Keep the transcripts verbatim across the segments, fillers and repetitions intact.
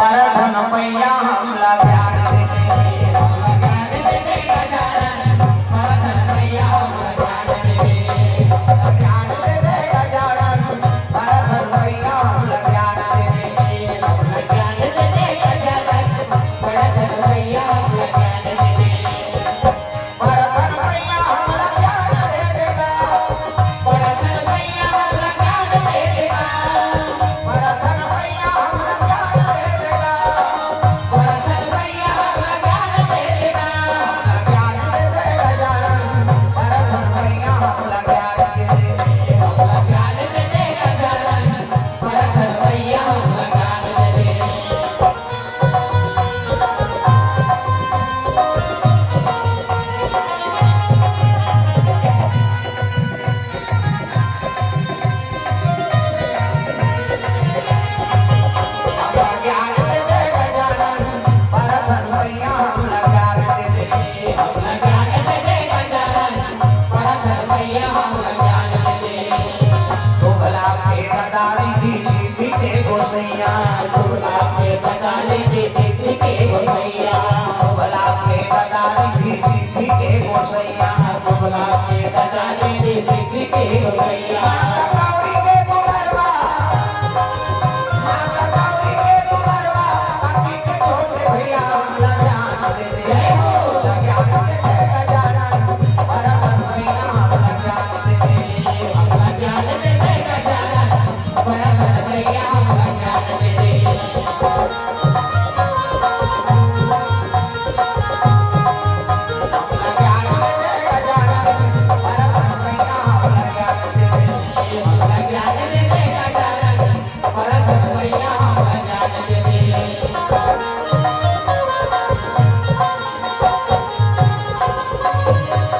परधन भैया हमला ज्ञान दे दे।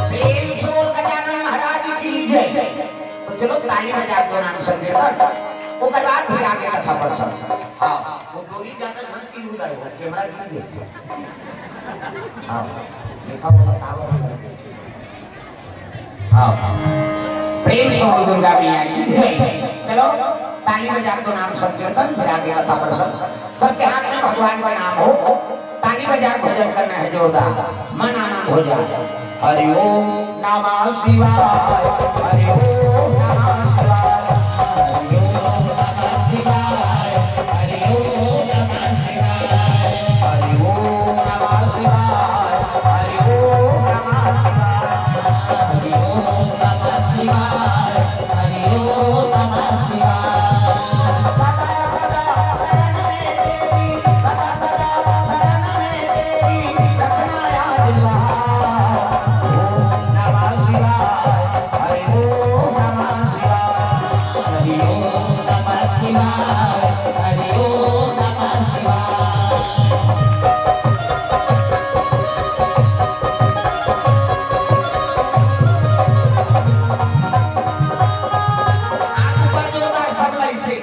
प्रेम से बोल गजानन महाराज की जय। तो चलो ताली बजा दो, नाम संकीर्तन, ओकर बाद फिर आगे कथा प्रसंग। हाँ, वो डोरी ज्यादा झन तीन उड़ाए हो, कैमरा गिर गया। हाँ, देखा होगा tower। हाँ, प्रेम से बोल दुर्गा मैया की जय। चलो, ताली बजा दो, नाम संकीर्तन, फिर आगे कथा प्रसंग। सबके हाथ में भगवान का नाम हो, ताली बजा के भजन करना है जोरदार, मन आनंद हो जाए। हरि ओम नमः शिवाय, हरि ओम नमः शिवाय, हरि ओम नमः शिवाय, हरि ओम नमः शिवाय, हरि ओम नमः शिवाय, हरि ओम नमः शिवाय, हरि ओम नमः शिवाय। हरि ओम नमः शिवाय। हरि ओम नमः शिवाय। हरि ओम नमः शिवाय। हाथ ऊपर जोरदार सब लाइन से।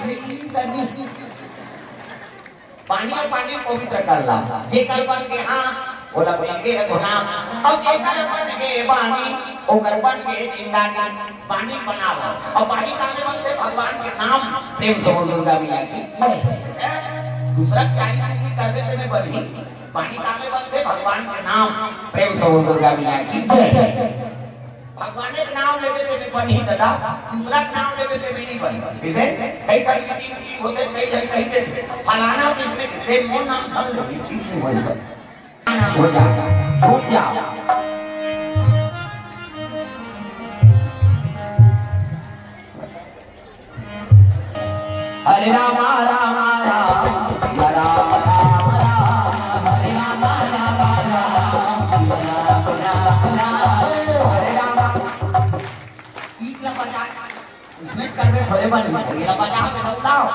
पानी अउ पानी पवित्र कर ला। जेकर बन गे हाथ, ओला मिलगे रघुनाथ। अउ जेकर बन गे बानी, ओकर बन गे जिंदगी। बानी बनाव। अउ बानी कामे बनथे? भगवान के नाम। प्रेम से बोल दुर्गा मैया की। दूसरा चारी चीज भी करबे तेमे बनही। बानी कामे बनथे? भगवान के नाम। प्रेम से बोल दुर्गा मैया की। भगवान के नाम लेबे तेमे बनही दादा, दूसरा के नाम लेबे तेमे नहीं बनही। जैसे कई कई मीटिंग मीटिंग होथे, कई झन कहि देथे, "फलाना किसने किसने मोर नाम धर ले, ठीक नहीं होई।" नाम हो जा, घूम जा। हरे राम राम राम, राम राम राम, हरे राम राम राम, राम राम राम, हरे राम। ईट ला बजा, इसमें करबे भरे बन, ये ला बजा, ये ला उड़ाव।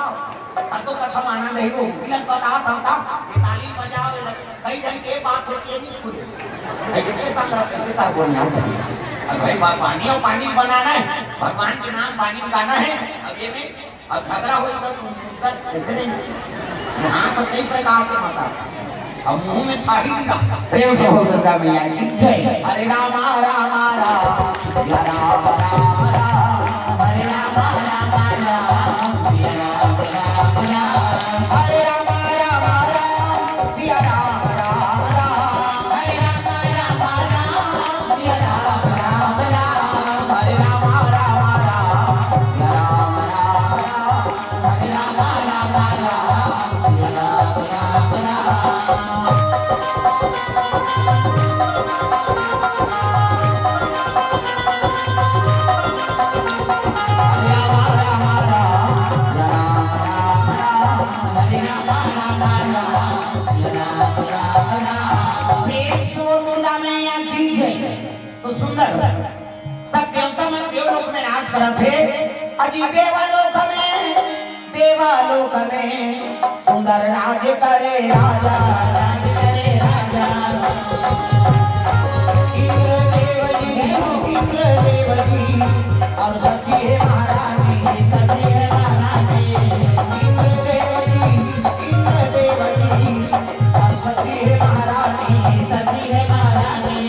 अब तो कथा माना नहीं वो, ये ला बजा, था, था, ये ताली बजाव, ये ला कई झन के बात होथे, ये नहीं सुने। भाई, ये के साथ कैसे का बोलना है? अब भाई, बा-, बानी अउ पानी बनाना है, भगवान के नाम बानी में गाना है। अब ये में, अब झगड़ा होई तो कैसे नहीं? यहाँ तो कई प्रकार से होता है। अब मुंह में थारी नहीं रहा। प्रेम से बोल दुर्गा मैया की जय। हरे राम राम राम, या राम राम राम, हरे राम राम राम, या राम राम राम, हरे राम राम राम। प्रेम से बोल दुर्गा मैया की जय। तो सुंदर, सब देवता मन देवलोक में राज करत हे। अजी देवलोक में, देवलोक में सुंदर राज करे राजा। इंद्र देव जी, इंद्र देव जी और सची है महारानी। इंद्र देव जी, इंद्र देव जी और सची है महारानी। सची है महारानी।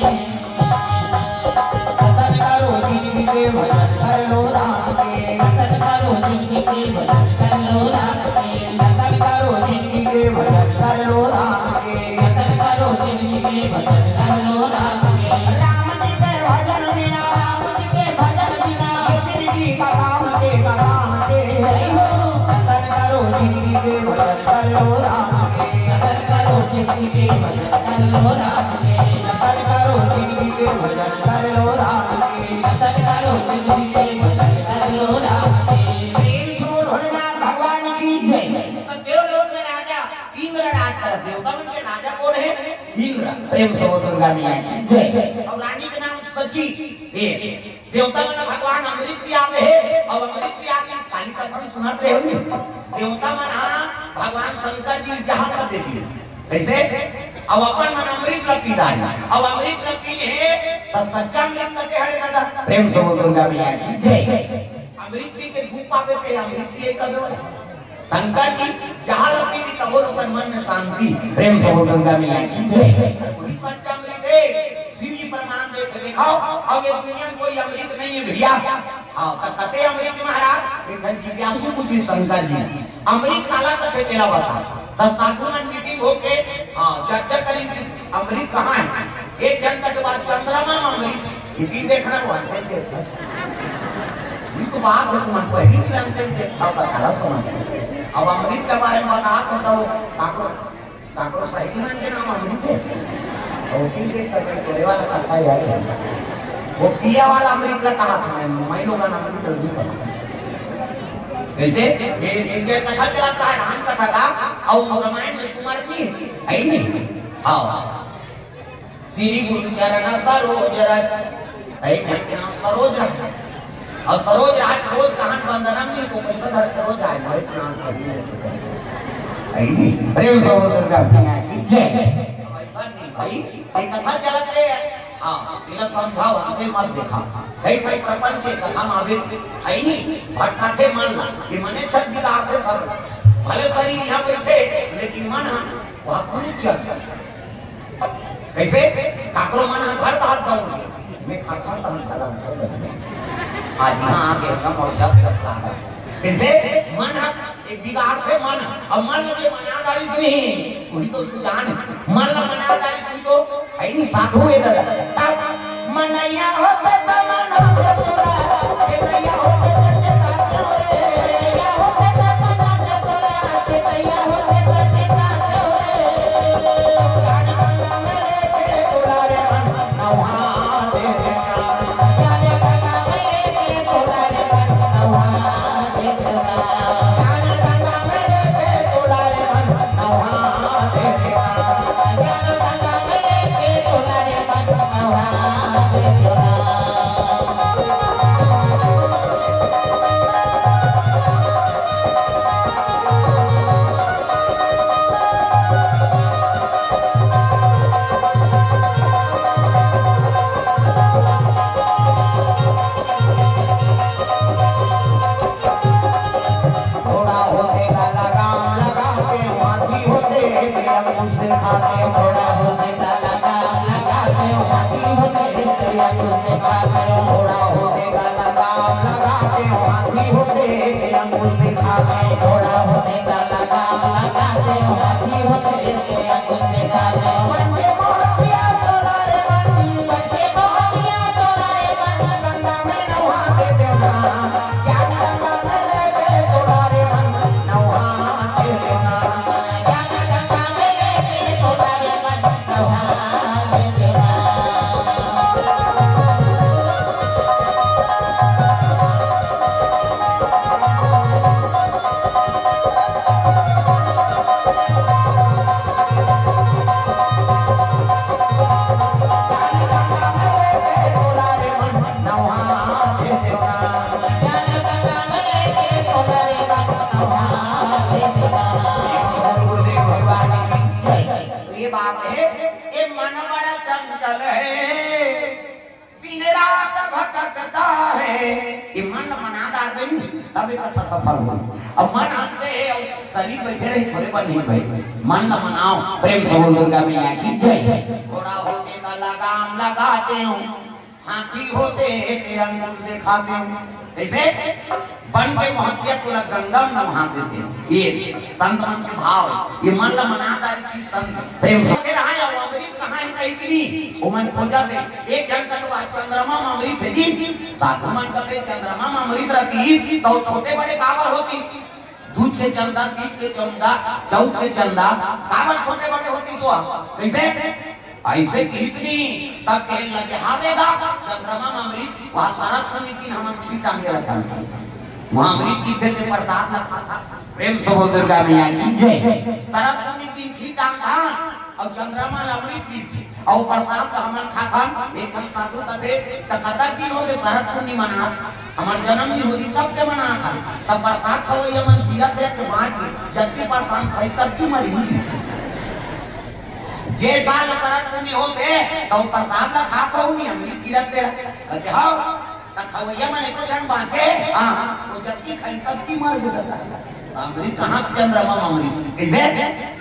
जतन करो जिनगी के भजन कर लो राम के। जतन करो जिनगी के भजन कर लो राम के। जतन करो जिनगी के भजन कर लो राम के। जतन करो जिनगी के भजन कर लो राम के। राम जी के भजन बिना, राम जी के भजन बिना ये जिनगी का काम के, का काम के। जय हो। जतन करो जिनगी के भजन कर लो राम के। जतन करो जिनगी के भजन कर लो राम के। जतन करो जिनगी के भजन कर लो राम के। जतन करो जिनगी के भजन कर लो राम के। प्रेम से बोल भोलेनाथ भगवान की जय। तो देवलोक में राजा इंद्र राज करत, देवता मन के राजा कोन हे? इंद्र। प्रेम से बोल दुर्गा मैया की जय। और रानी के नाम सची। ये देवता मन भगवान अमृत पियात हे, अउ अमृत पिया के काली कथा सुनत रहे होंगे। देवता मन हा भगवान शंकर जी जहां कर दे दिए। कैसे? अब अपन मन अमृत ल पी डारे, अब अमृत ल पी ले, तो सच्चा अमृत करते हरे दादा। प्रेम से बोल दुर्गा मैया की जय। अमृत पी के धूप पावे के अमृत पिए कर दो। शंकर जी जहाँ लपी थी तब ओकर मन में शांति। प्रेम से बोल दुर्गा मैया की। अरे वही सच्चा अमृत है। शिव जी प्रमाण दे के दिखाओ, अब ये दुनिया में कोई अमृत नहीं है भैया। हाँ, तो कते अमृत महाराज, एक ठन जिज्ञासु पूछी शंकर जी, अमृत काला कथे तेला बता। तो साधु मन मीटिंग होके, हाँ, चर्चा करी कि अमृत कहाँ है? एक जन का जवाब, चंद्रमा में अमृत है। इतनी देखना वो अंते देखता। ये तो बात है, तुम पहली भी अंते देखता होता, खड़ा समझ। अब अमृत के बारे में बता तो, तो काको, काको सही मन के नाम अमृत है। वो की देख सकते, तोरे वाला कथा याद है। वो पिया वाला अमृत का कहा था, मैं, मैं लोग ना अमृत नहीं कहा। कैसे? ये, ये, ये कथा चला था, राम कथा का, और रामायण में सुमर नहीं है, है ही नहीं। हाँ। श्री गुरु चरण सरोज रज। एक झन के नाम सरोज रज। और सरोज रज रोज कहां वंदना में को पैसा धर के रोज आए, भाई प्रणाम कर दिए। है नहीं? प्रेम से बोल दुर्गा मैया की जय। अब ऐसा नहीं भाई, ये कथा चलत रहे। हाँ, इला समझाओ, आगे मत देखा। कई भाई प्रपंच है, कथा में आगे है नहीं, भटकाथे मन ला, ये मने छट दिला आते सब। भले शरीर यहाँ बैठे, लेकिन मन हाँ, वहाँ कुरुक्षेत्र। कैसे? काकरो मन ह घर बाहर दौड़ गे। मैं खाता तहन भला उठो बने। आज यहाँ आगे हम और जब तक लागा। कैसे? मन ह एक बिगाड़ थे मन ह। और मन के मना डारी से नहीं, वही तो सुजान है। मन ला मना डारी से तो है नहीं साधु है दादा। तब मनैया होते तो मन होते तोरा, मनैया होते तो चेता क्यों रे? घोड़ा होते का लगाम लगा के, हाथी होते के अंकुश दिखा के। घोड़ा होते का लगाम लगा के, हाथी होते के अंकुश दिखा के। घोड़ा होते का लगाम लगा के, हाथी होते के अंकुश दिखा के। घोड़ा होते का लगाम लगा के, हाथी होते के अंकुश दिखा के। बात हे, ये मन बड़ा चंचल हे, दिन रात भटकता हे। ये मन ल मना डारबे, तब ये कथा सफल होही। अब मन अंते हे, अउ शरीर बइठे रही, थोरे बन नहीं भाई। मन ल मनाओ। प्रेम से बोल दुर्गा मैया की जय। घोड़ा होते का लगाम लगाते हो, हाथी होते तेरा मुंह दिखाते। कैसे? बन के महतिया तोला गंगा में नहा देते। ये संत मन के भाव, ये मन ला मना डारी की संत। प्रेम से फिर आए, अब अमृत कहाँ है कहीं की नहीं, वो मन खोजा थे। एक जन का तो आज चंद्रमा में अमृत है जी, साधु मन का तो चंद्रमा में अमृत रहती तो छोटे बड़े काबर होती। दूज के चंदा, तीज के चंदा, चौथ के चंदा, काबर छोटे बड़े होती तो हम। कैसे? ऐसे किहिस नी, तब कहे लगे, "हावे गा, चंद्रमा में अमृत, वहाँ शरद पुन्नी दिन हमन खीर टांगे ला चलथन।" वहाँ अमृत की थे, प्रसाद ला खाथन। प्रेम से बोल दुर्गा मैया की जय। शरद पुन्नी दिन खीर टांगथन, अउ चंद्रमा ला अमृत दी थे, अउ प्रसाद ला हमन खाथन। एक हम साधु कथे, "त कतक दिन होगे शरद पुन्नी मनात?" हमर जन्म नहीं होही तब से मनाथन। तब प्रसाद खवैया मन जियत हे के बाँच के, जल्दी प्रसाद खाई तब की मरी। जे साल शरद पुन्नी होथे, तो प्रसाद ला खात हो नहीं, अमृत गिरत दे। कहते, "हाँ, त खवैया मन एको जन बाँचे?" "हाँ, हाँ, वो जल्दी खाई तब की मर गे।" अमृत कहाँ चंद्रमा में अमृत? कैसे?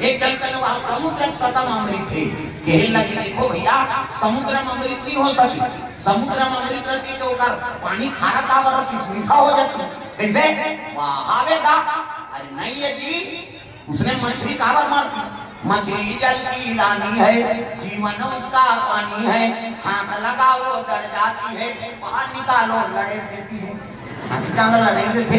एक जन कहने वहाँ समुद्र के सतह में अमृत है। कहे लगे, "देखो भैया, समुद्र में अमृत नहीं हो सके।" समुद्र में अमृत रहती तो ओकर पानी खारा काबर रहती, मीठा हो जाती। कैसे? वहाँ हावे गा। अरे नहीं है जी, उसने मछली काबर मार दी? मछली जल की रानी है, जीवन उसका पानी है, हाथ लगाओ डर जाती है, बाहर निकालो लड़े देती है। हाथी काबर लड़े देते?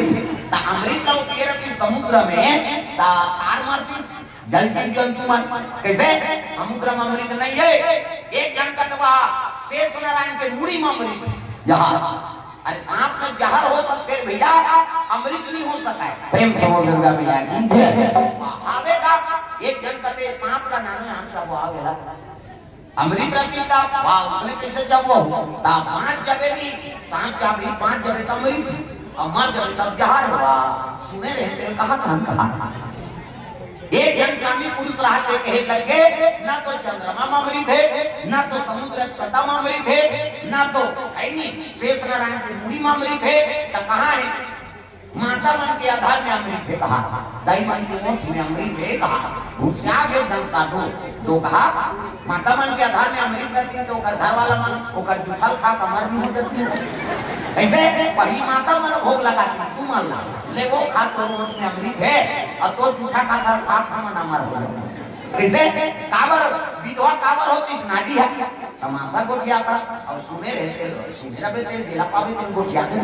त अमृत ला पिए रहती समुद्र में, त तार मार दी। जल जीव जंतु मन कैसे? समुद्र में अमृत नहीं है। एक जन कतवा शेष नारायण के मुड़ी में अमृत है। यहाँ, अरे सांप में जहर हो सकते हैं भैया, अमृत नहीं हो सकता है। प्रेम से बोल दुर्गा मैया की जय। हावे गा, एक जन कते सांप का नाम है, हम सब हावे गा। अमृत रखी का, वाह, उसने कैसे जब वो, ता पाँच जबे नहीं, सांप चाबही पाँच जबे तो अमृत, अउ मर जबे तब जहर हुआ। सुने रहे तेल कहा था, हम कहा। एक जन कामी पुरुष रहा के कहे लगे, ना तो चंद्रमा में अमृत है, ना तो समुद्र के सतह में अमृत है, ना तो, है नहीं, शेष नारायण की मुड़ी में अमृत है, तो कहाँ है? माता मन के आधार में अमृत है कहा, दाई मन के ओठ में अमृत है कहा, होशियार है धन साधु, तो कहा, माता मन के आधार में अमृत रहती तो ओकर घर वाला मन, ओकर जूठा ल खा के अमर नहीं हो जाती। ऐसे पहली माता मन भोग लगाती, तू मान ला, ले वो खा, तोर ओठ में अमृत है, अउ तोर जूठा खा, खा, खा, खा मन अमर हो जाते। कैसे? काबर, विधवा काबर होती, नारी है, तमाशा गोठियाथे, अउ सुने रहे तेल, सुने रहे तेल, जेला पावे तेल गोठियाथे।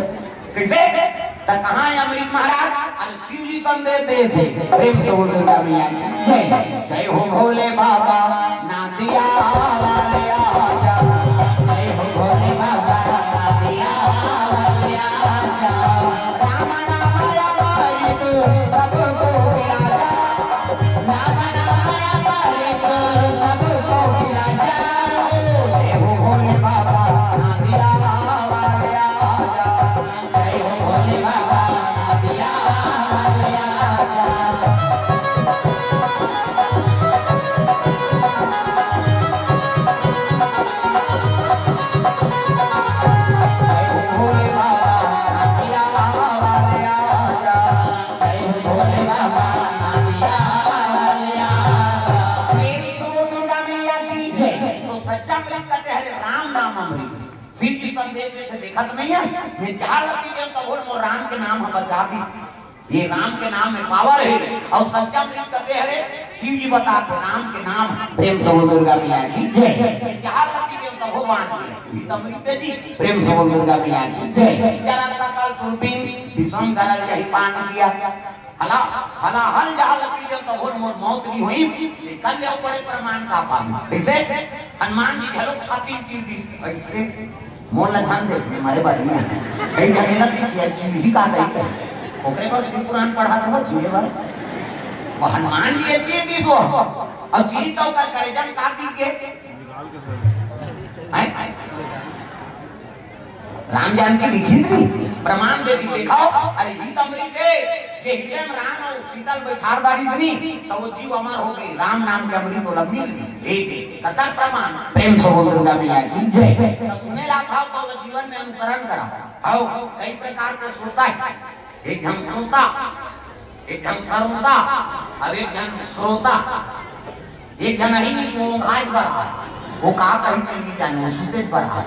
कैसे? त कहाँ है अमृत महाराज? अरे शिव जी संदेश दे थे। प्रेम से बोल दुर्गा मैया की जय। जय हो भोले बाबा, नाथिया वाले आजा। जय हो भोले बाबा, नाथिया वाले आजा। राम नाम अमृत सबको पिला जा। राम नाम अमृत सबको पिला जा। जय हो भोले बाबा, नाथिया वाले आजा। जय हो भोले बाबा, नाथिया वाले आजा। जय हो भोले बाबा, नाथिया वाले आजा। जय हो भोले बाबा, नाथिया वाले आजा। प्रेम से बोल दुर्गा मैया की जय। तो सच्चा प्रेम कहते हैं राम नाम अमृत। शिव जी संदेश देते देखत नहीं है, ये जहाँ लपी गए तो बोल मोर राम के नाम हम बचा दी। ये राम के नाम में पावर है। अउ सच्चा प्रेम कहते हैं, शिव जी बताते राम के नाम। प्रेम से बोल दुर्गा मैया की जय। जहाँ लपी गए तो भगवान जी, ये तो अमृत दे दी। प्रेम से बोल दुर्गा मैया की जय। जरा सकल सुरपिन विषम गरल जही पान किया। हला, हला हल जहाँ लपी गए तो भोर मोर मौत नहीं हुई। ये कर ले बड़े प्रमाण का पान। कैसे? हनुमान जी घलो छाती चीर दी। ऐसे मोर ला ध्यान दे, मैं मारे बारे में। कहीं जाने लग गई कि चीर ही का कही। ओकरे पर शिव पुराण पढ़ा था, बस चीरे बार। वो हनुमान जी ये चीर दी सो। अउ चीर तो का करेजा में काट दी के। हैं? राम जानकी लिखिस नहीं, प्रमाण दे दी, देखाव। अरे, ये तो अमृत हे, जे हृदय में राम अउ सीता ल बइठार डारिस नहीं, त वो जीव अमर हो गे, राम नाम के अमृत ओला मिल गे। ए दे, कतक प्रमाण। प्रेम से बोल दुर्गा मैया की जय। त सुने ला खाव त ओला जीवन में अनुसरण करा। हव, कई प्रकार के श्रोता हे, एक झन श्रोता, एक झन श्रोता, अउ एक झन श्रोता। एक झन ही नहीं, वो घाट पर आ, वो का कही तो नहीं जाने, वो सुते पर आ।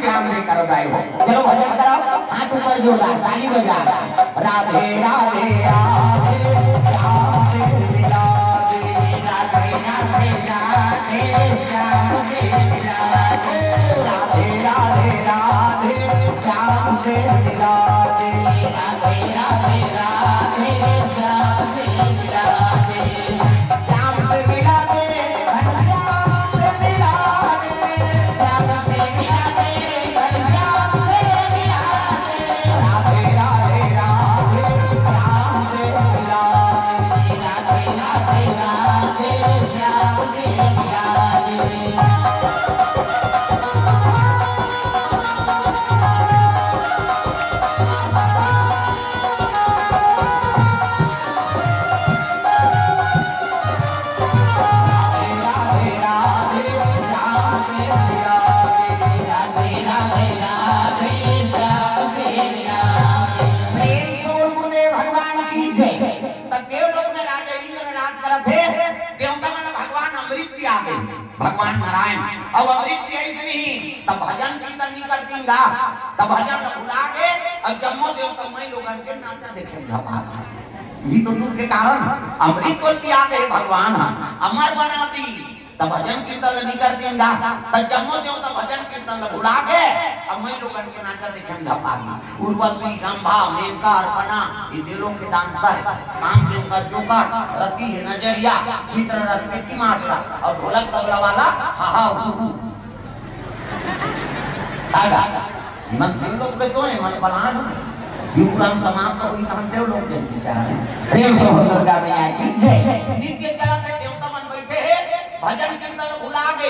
ध्यान दे कर दाई हो। चलो भजन कराओ, हाथ ऊपर जोरदार, ताली बजा। राधे राधे राधे, श्याम से मिला दे। राधे राधे राधे, श्याम से मिला दे। राधे राधे राधे, श्याम से मिला दे। राधे राधे राधे, श्याम से मिला दे। श्याम से मिला दे, घनश्याम से मिला दे। श्याम से मिला दे, घनश्याम से मिला दे। राधे राधे राधे, श्याम से मिला दे। राधे राधे राधे, श्याम से मिला दे। प्रेम से बोल गुरुदेव भगवान की जय। त देव लोक में राजा इंद्र राज करत हे, देवता मन भगवान अमृत पिया दे। भगवान नारायण, अब अमृत पियाइस नहीं, तब भजन कीर्तन नहीं करतीन गा, तब भजन ल भुला गे, अब जम्मो देवता मई लोगन के नाचा देखे ला भाग। यही तो दुख के कारण हे। अमृत तो पिया दे भगवान ह, अमर बना दी, तब भजन कीर्तन ल नहीं करतीन गा, तब जम्मो देवता भजन कीर्तन ल भुला गे, अब मई लोगन के नाचा देखे ला भाग। उर्वशी, रंभा, मेनका, अर्पणा, ये देव लोक के dancer, कामदेव का जोकर, रति हे नजरिया, चित्ररथ पिट्टी मास्टर अउ ढोलक तबला वाला हा हा हू हू। का गा? इमन देव लोक के तो हे, मन बलान। शिवपुराण समाप्त होही, तहन देव लोक के बेचारा। प्रेम से बोल दुर्गा मैया की। नित्य चलत हे, देवता मन बइठे हे, भजन कीर्तन भुला गे।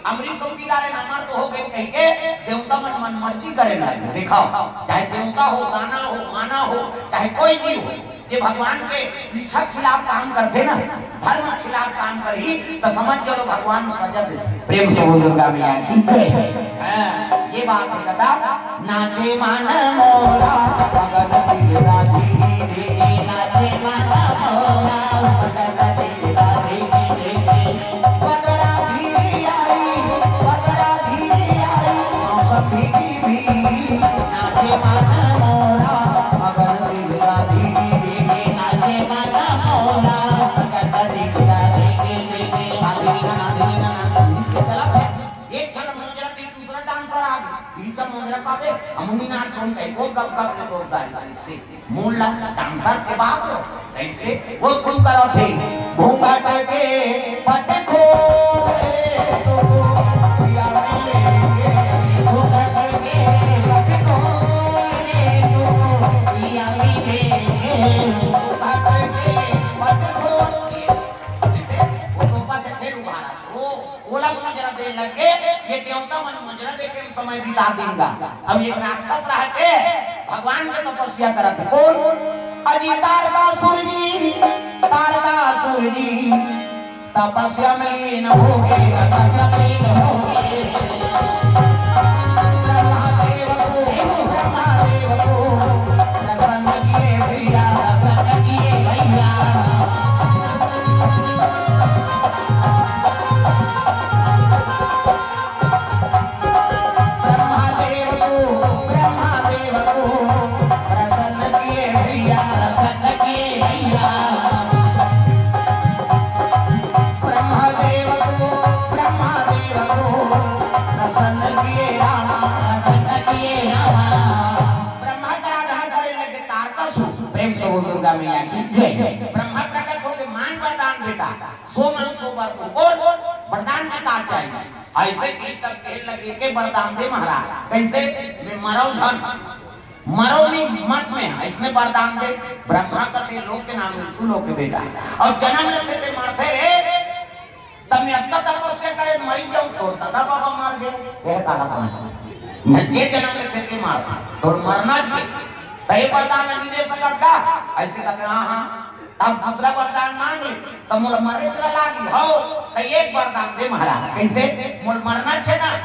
अमृत तो पी डारेन, अमर तो हो गे कहिके देवता मन मन मर्जी करे लागे। देखाव, चाहे देवता हो, दानव हो, मानव हो, चाहे कोई भी हो, जे भगवान के इच्छा खिलाफ काम करथे ना, धर्म खिलाफ काम करही, त समझ चलो भगवान सजा दे। प्रेम से बोल दुर्गा मैया की। हाँ, ये बात हे दादा। नाचे मन मोरा मगन गिरधारी रे, नाचे मन मोरा मगन गिरधारी रे। पतरा धीरे आई, पतरा धीरे आई, मौसम धीरे भी। नाचे मन मोरा मगन गिरधारी रे, नाचे मन मोरा मगन गिरधारी रे। एक झन मोजरा के दूसरा dancer आ गे। ई सब मोजरा पावे, हमनी नाच कौन कहे, वो गप गप के लोग गाड़ी से। मूल ला dancer के बाप हो, कैसे? वो सुन करो थे। घूंघट के पट खोले तो पिया मिलेंगे। घूंघट के पट खोले तो पिया मिलेंगे। घूंघट के पट खोले। वो तो पट फिर उभारा। वो ओला मोजरा दे लगे, ये देवता मन मोजरा दे के समय बिता देंगा। अब एक राक्षस रह के भगवान के तपस्या करत हे। कौन? अजी तारकासुर जी, तारकासुर जी तपस्या में लीन हो गए, तपस्या में लीन हो गए। ब्रह्मा देव को, ब्रह्मा देव को प्रसन्न किए भैया, प्रसन्न किए भैया। ब्रह्मा देव को, ब्रह्मा देव को प्रसन्न किए भैया, प्रसन्न किए भैया। ब्रह्मा देव को, ब्रह्मा देव को प्रसन्न किए रामा, प्रसन्न किए रामा। ब्रह्मा का आराधना करे लगे तारकासुर। प्रेम से बोल दुर्गा मैया की जय। ब्रह्मा प्रकट होके मांग वरदान बेटा। सो मांग सो बर तू बोल, वरदान में का चाहिए? ऐसे कि तब कहे लगे के वरदान दे महाराज, कैसे? मैं मरव झन, मरव नहीं मत में, ऐसने वरदान दे। ब्रह्मा कथे लोक के नाम मृत्यु लोक के बेटा, अउ जन्म लेते ते मरथे रे, तब मैं अतना तपस्या करे मरी जाऊं, तोर दादा बाबा मर गए, कह कहा था। ये जनम लेथे ते मारथे, तोर मरना छे। त ये वरदान नहीं दे सकत का? ऐसे कहते, हाँ, हाँ। तब दूसरा वरदान मांगे, त मोला मरे चला लागी, हो, त एक वरदान दे महाराज। कैसे? मोला मरना छे ना,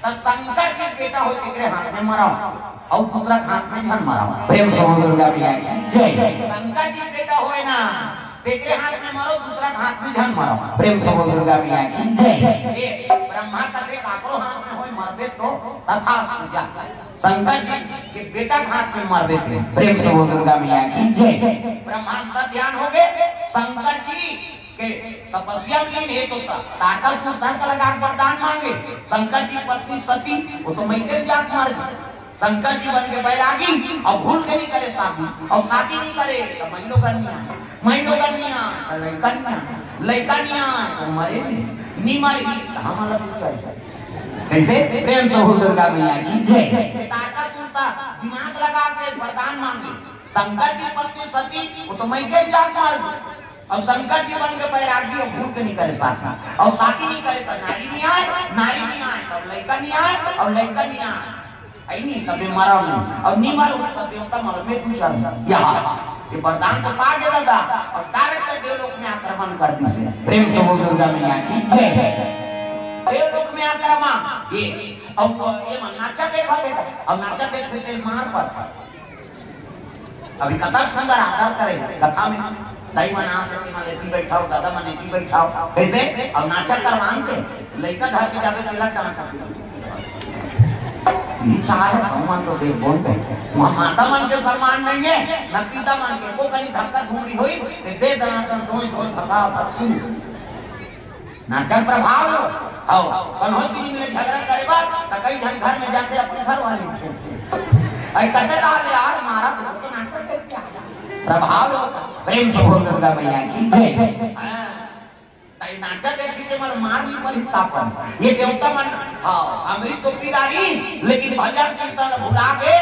त शंकर के बेटा हो, तेकरे हाथ में मराओ, अउ दूसरा के हाथ में झन मराओ। प्रेम से बोल दुर्गा मैया की जय। शंकर जी बेटा होए ना, तेकरे हाथ में मरो, दूसरा के हाथ में झन मरो। प्रेम से बोल दुर्गा मैया की जय। ए, ब्रह्मा कथे काकरो हाथ में होए मरबे तो तथास्तु जा। शंकर जी के बेटा के हाथ में मरबे ते। प्रेम से बोल दुर्गा मैया की जय। ब्रह्मा अंतर ध्यान हो गए, शंकर जी के तपस्या में नहीं तो ता-, तारकासुर तंक लगा के वरदान मांगे। शंकर जी पत्नी सती, वो तो मइके जाके मर गई। शंकर जी बन के बैरागी, अउ भूल के नहीं करे शादी, अउ शादी नहीं करे, त मइलो गनिया, मइलो गनिया, त लइका निया, लइका निया, त मरे नहीं, नी मरही, त हमला कुछ चाहिए। कैसे? प्रेम से बोल दुर्गा मैया की जय। ये तारकासुर ता दिमाग लगा के वरदान मांगे। शंकर जी पत्नी सती, वो तो मइके जाके मर गई। अब शंकर जी बन के बैरागी, अब भूल के नहीं करे शादी, और शादी नहीं करे तो नारी नहीं आए, नारी नहीं आए तो लइका नहीं आए, और लइका नहीं आए, आई नहीं तबे मरा नहीं, और नहीं मरो तब देवता मर में तू चल। यहाँ ये वरदान तो पा गया दादा, और डायरेक्ट देवलोक में आक्रमण कर दी से। प्रेम से बोल दुर्गा मैया की जय। देवलोक में आक्रमण, ये, अब ये मन नाचा देखा देखा, अब नाचा देखते ते मार पड़ता। अभी कथा सुंदर आदर करे, कथा में दाई मन आते, मन एती बैठाओ, दादा मन एती बैठाओ, कैसे? अब नाचा करवान के, लइका घर के जाके तेला डांट आते। ये चाहे सम्मान तो दे, बोल दे। वहाँ माता मन के सम्मान नहीं है, न पिता मन के, वो कहीं धक्का घूम रही हुई, ते दे दना कर दोई, दोई भगा, भग सुन। नाचन प्रभाव लो। हव, कन्हो तीन मिनट झगड़ा करे बर, त कई झन घर में जाके अपने घर वाली खेलथे। अरे कहते रहा, "यार, मारा तो, तो नाचन देख के आ जा।" प्रभाव लो। प्रेम से बोल दुर्गा मैया की। जय। हाँ। त ये नाचन देख के मन मार नहीं पड़ी तापन। ये देवता मन, हाँ, अमृत तो पी डारी, लेकिन भजन कीर्तन भुला के,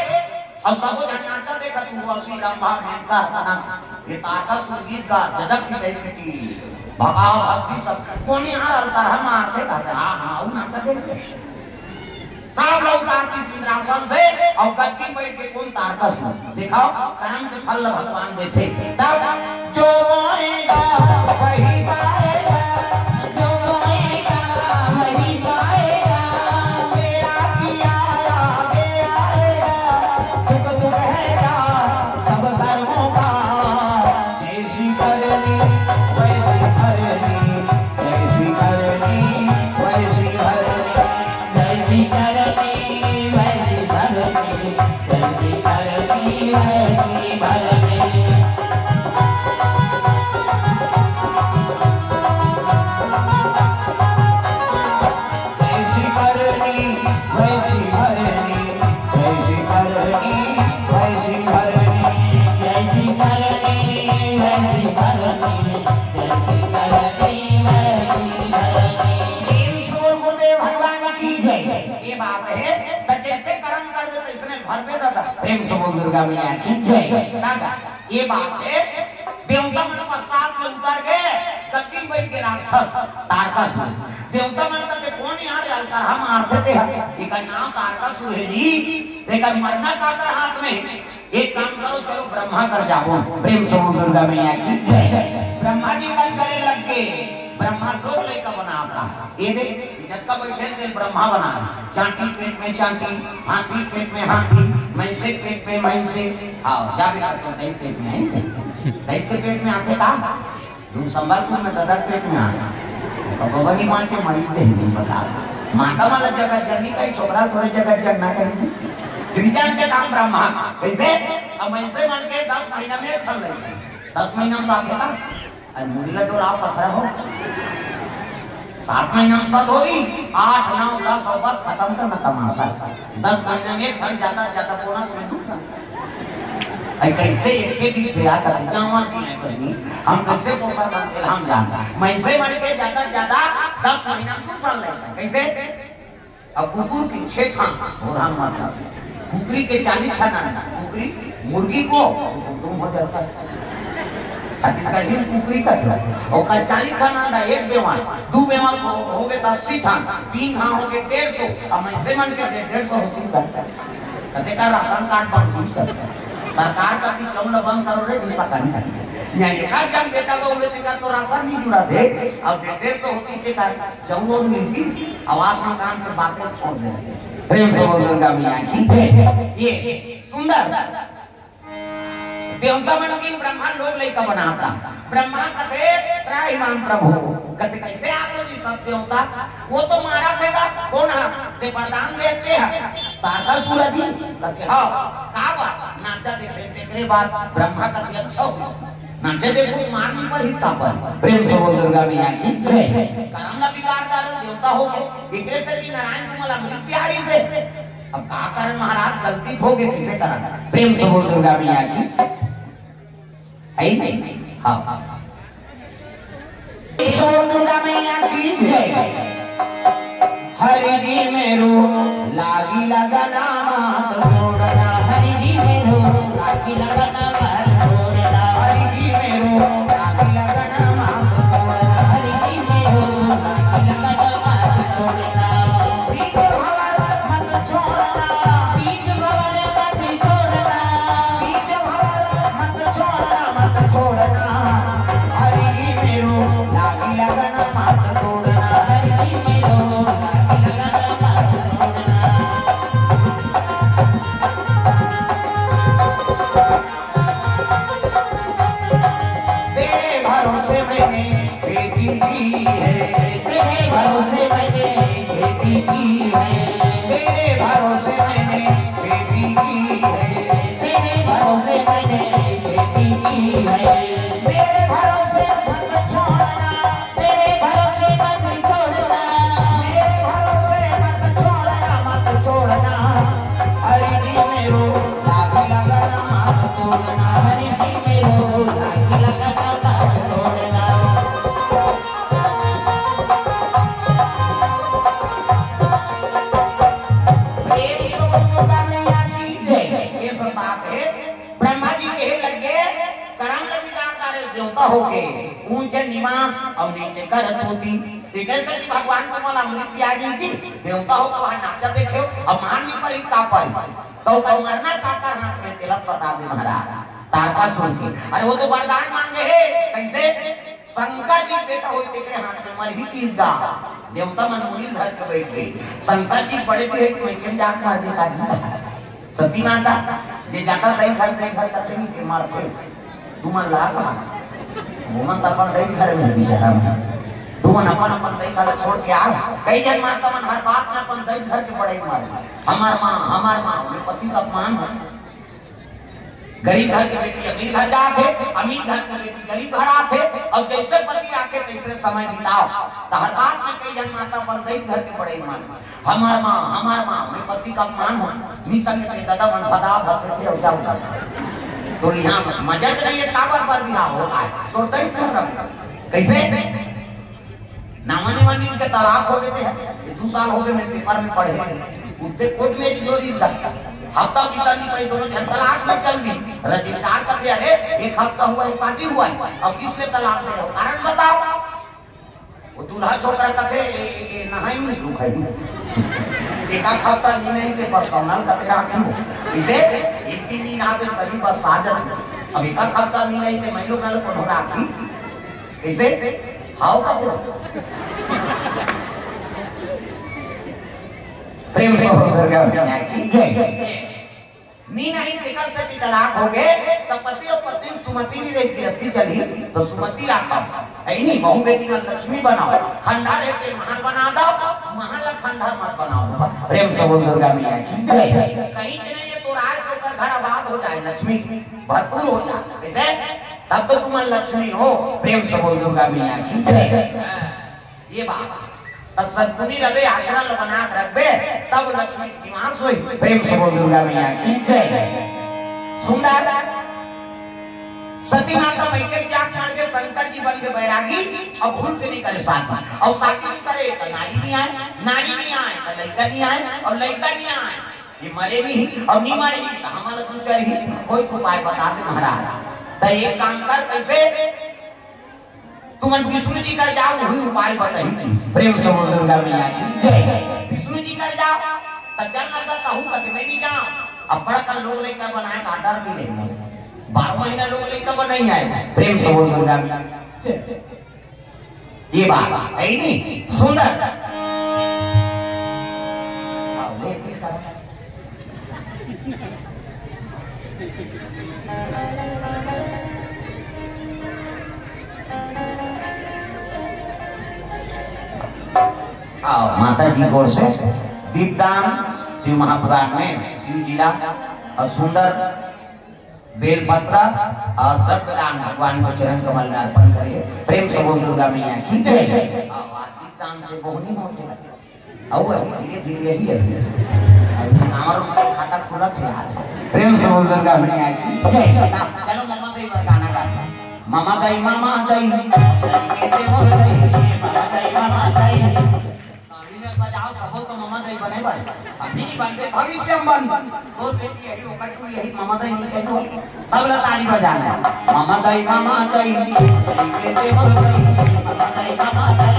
अब सबो झन नाचन देखत हुआ, श्री राम भाव में का बना। ये तारकासुर गीत का गजब की टाइप की भगाओ भक्ति सब। कोनी यार अलकरहा मारथे कहथे, हाँ, हाँ, अउ नाचथे। सब लोग उतारती सिंहासन से, अउ गद्दी बैठ के कोन तारकासुर। दिखाओ, कर्म के फल भगवान देथे। तब जो बोएगा, वही पाएगा, जो बोएगा, वही पाएगा। मेरा किया आगे आएगा, सुख दुख है जा सब कर्मों का। जैसी करनी वैसी भरनी, जैसी करनी वैसी भरनी। जैसी करनी वैसी भरनी, जैसी करनी वैसी भरनी। जैसी करनी वैसी भरनी, जैसी करनी वैसी भरनी। जैसी करनी वैसी भरनी, जैसी करनी वैसी भरनी। प्रेम से बोल गुरुदेव भगवान की जय। ये बात है, त जैसे कर्म करबे तैसने भरबे दादा। प्रेम से बोल दुर्गा मैया की जय। दादा, ये बात है, देवता मन पश्चात में उतर गए, गद्दी में बैठ के राक्षस तारकासुर। देवता मन कहते, "कोन यार अलकरहा मारथे ते ह? एकर नाम तारकासुर है जी, एकर मरना काकर हाथ में है। एक काम करो, चलो ब्रह्मा कर जाबो।" प्रेम से बोल दुर्गा मैया की जय। ब्रह्मा जी कर चले लग गए, ब्रह्मा लोग लइका बनात रहा। ये देख, जतका बैठे थे ब्रह्मा बना, चांटी पेट में चांटी, हाथी पेट में हाथी, मइनसे पेट में मइनसे। हाँ, जा बेटा, तो दई पेट में है, दई के पेट में आथे का? तू संबलपुर में ददर पेट में आ, तो बबनी माँ से मरीज दे नहीं बता। माता वाला जगह जननी कही, छोकरा थोड़े जगह जनना कही थी। सृजन के नाम ब्रह्मा। कैसे? अब मइनसे मन के दस महीना में एक ठन लइका। दस महीना में बाप बता। अरे मुड़ी ला डोलाओ, पथरा हो। सात महीना में सद होई, आठ, नौ, दस और बस खत्म कर ना तमाशा। दस महीना में एक ठन, ज्यादा से ज्यादा बोनस में दू ठन। अरे कैसे एक के दिन थे यार, कभी जावा नहीं है कहीं। हम कैसे पोसा बनते हम जानते। मइनसे मन के ज्यादा से ज्यादा दस महीना में दू ठन लइका। कैसे? अब कुकुर के छह ठन, और हम माता। कुकरी के चालीस ठन आना। कुकरी, मुर्गी को, तुम हो जाता है। छत्तीसगढ़ी म कुकरी कथे। ओकर चालीस ठन अंडा, एक बेवा, दू बेवा हो, हो गे त अस्सी ठन, तीन ठन हो गे डेढ़ सौ, अब मनसे मन के डेढ़, डेढ़ सौ होती त कते का राशन कार्ड बन दिस। सरकार कति चौन ल बंद करो रे, दूसरा काम कर। यहाँ एक आध जन बेटा बहू हे, तेकर तो राशन नहीं जुड़ा थे, अब डेढ़, डेढ़ सौ होती तेकर जरूर मिलती, आवास मकान पर बातें छोड़ दे रहे। प्रेम से बोल दुर्गा मैया की। ये सुंदर देवता मन के ब्रह्मा लोग लइका बनाता। ब्रह्मा कथे, "त्राहिमाम प्रभु।" कथे, "कैसे आतो जी सब देवता? वो तो मारा थे का? कौन हा? ते वरदान देते हैं।" तारकासुर जी कथे, "हाँ, का बात?" नाचा देखे, तेकरे बाद ब्रह्मा कथे, "अच्छा हो, नाचे देखो, मारनी पर ही तापर।" प्रेम से बोल दुर्गा मैया की। करम ला बिगाड़ डारो, देवता हो गए। एकरे से भी नारायण तुम्हारा अमृत प्यारी से अब का करन महाराज, गलती हो गे, किसे करन? प्रेम से बोल दुर्गा मैया की। आई नहीं? हाँ। प्रेम से बोल दुर्गा मैया की जय। हरि जी मेरो लागी लगना मात तोड़ना। हरि जी मेरो लागी लगना मात तोड़ना। हरि जी मेरो लागी लगना मात तोड़ना। हरि जी मेरो लागी लगना मात तोड़ना। बीच भंवर मत छोड़ना। बीच भंवर मत छोड़ना। बीच भंवर मत छोड़ना, मत छोड़ना। हरि जी मेरो लागी लगना मत तोड़ना। हरि जी मेरो लागी लगना मत तोड़ना। तेरे भरोसे मैंने खेती की है। तेरे भरोसे मैंने खेती की है। तेरे भरोसे मैंने खेती की है। तेरे भरोसे मैंने खेती की है। मेरे भरोसे मत छोड़ना। मेरे भरोसे मत छोड़ना। मेरे भरोसे मत छोड़ना, मत छोड़ना। हरि जी मेरो लागी लगना मत तोड़ना। हरि जी मेरो लागी लगना मत तोड़ना। प्रेम से बोल दुर्गा मैया की जय। ये सब बात है। ब्रह्मा जी कहे लगे, "करम ल बिगाड़ डारे देवता होके, ऊंचे निवास अउ नीचे करतूती।" तेकर से कि भगवान तुम्हारा अमृत पिया जी थी, देवता हो तो वहां नाचा देखे हो, अब मान नहीं पड़ी का पड़ी। तो, तो मरना काकर हाथ में तिलक बता दे महाराज, तारकासुर के। अरे वो तो वरदान मांगे है, कैसे? शंकर जी बेटा होई तेकरे हाथ में मरही तीस गा। देवता मन मुनि धर के बैठ गए। शंकर जी बड़े भी है कि मैं केम जाके हर देखा जी। सती माता, जे जाता तई घर, तई घर करते नहीं के मारते। तुमन ला का? वो मन तो अपन दई घर में बिचारा मन। तुमन अपन, अपन दई घर छोड़ के आ। कई जन माता मन हर बात में अपन दई घर के बड़े मारे। हमार माँ, हमार माँ, मैं पति का अपमान है। गरीब घर के बेटी अमीर घर जात हे, अमीर घर के बेटी गरीब घर आत हे, अउ जइसे पति राखे तइसे समय बिताव। त हर बात में कई झन माता अपन दई घर के बड़े मन, "हमार माँ, हमार माँ, मैं पति का अपमान हो, निसंग के दादा मन भदा भद देथे अउ जाव।" तो लिहा मजा के नहीं है, काबर बर बिहाव होत हे, तोर दई घर रह। कइसे? नावा निवा नींद के तलाक हो गए थे। ये दो साल हो गए, मैं पेपर में पढ़े। उत्ते खुद में जो दिन तक हफ्ता बीता नहीं पाई, दोनों जन तलाक में चल दी। रजिस्ट्रार कहते, "अरे, एक हफ्ता हुआ है, शादी हुआ है, अब किसने तलाक दे रहे हो? कारण बताओ।" वो दूल्हा छोकरा कहते, "ए, ए, ए, नहाई नहीं, तू खाई नहीं।" एक आध हफ्ता नहीं, नहीं, ते पर्सनल का तेरा क्यों? इसे एक दिन नहीं नहाते, सभी पर साजत। अब एक आध हफ्ता नहीं, नहीं, ते मैं लोग कल कौन हो रहा थी? कइसे? हाव का बोल? प्रेम से बोल दुर्गा मैया की जय। नी नहीं, तेकर से कि तलाक हो गए, तब पति अउ पत्नी सुमति नहीं रही, गृहस्थी चली, तो सुमति राखव। है नहीं, बहू बेटी का लक्ष्मी बनाव। खंडहर हे ते महल बना दव, महल ला खंडहर मत बनाव। प्रेम से बोल दुर्गा मैया की जय। कहीं के नहीं, ये तो राज होकर घर आबाद हो जाए, लक्ष्मी भरपूर हो जाए। कइसे? तब तो तुम लक्ष्मी हो। प्रेम से बोल दुर्गा मैया की जय। हाँ, ये बात। तब सद्गुणी रवे, आचरण बना के रखबे, तब लक्ष्मी के निवास होई। प्रेम से बोल दुर्गा मैया की जय। सुंदर। सती माता मैके त्याग करके शंकर जी बन के बैरागी, अब भूल के नहीं करे शादी। अउ शादी नहीं करे तो नारी नहीं आए, नारी नहीं आए तो लइका नहीं आए, अउ लइका नहीं आए ये मरे नहीं, अउ नहीं मरे नहीं, तो हमारा दू चार ही कोई तो उपाय बता दे महाराज। त त एक काम कर, कइसे? तुमन विष्णु जी कर जाव, वही उपाय बताही। प्रेम से बोल दुर्गा मैया की। विष्णु जी कर जाव, त चल ना, त कहूँ कतबे नहीं जाव। अब बड़ा कर लोग लइका बनाए का डर भी नहीं। बारह महीना लोग लइका बनाई आए। प्रेम से बोल दुर्गा मैया की। ये बात है नहीं सुंदर। आओ, माता जी की ओर से दीपदान शिव महापुराण में शिव जी ला और सुंदर बेलपत्र और दर्पदान भगवान को चरण कमल में अर्पण करिए। प्रेम से बोल दुर्गा मैया की जय। आओ, आज दीपदान से बोहनी हो जाए। आओ, अभी धीरे धीरे यही है। अभी हमारा खाता खुला थे आज। प्रेम से बोल दुर्गा मैया की जय। ना, चलो ममा दई पर गाना गाते हैं। ममा दई, ममा दई, ममा दई, ममा दई। अभी में बजाओ, सबो तो ममा दई बने भाई। अभी नहीं बनते, भविष्य में बन। दो दिन यही होगा, तू यही ममा दई नहीं कहते हो। सब लोग ताली बजाना है। ममा दई, ममा दई, ममा दई, ममा दई, ममा दई, ममा दई,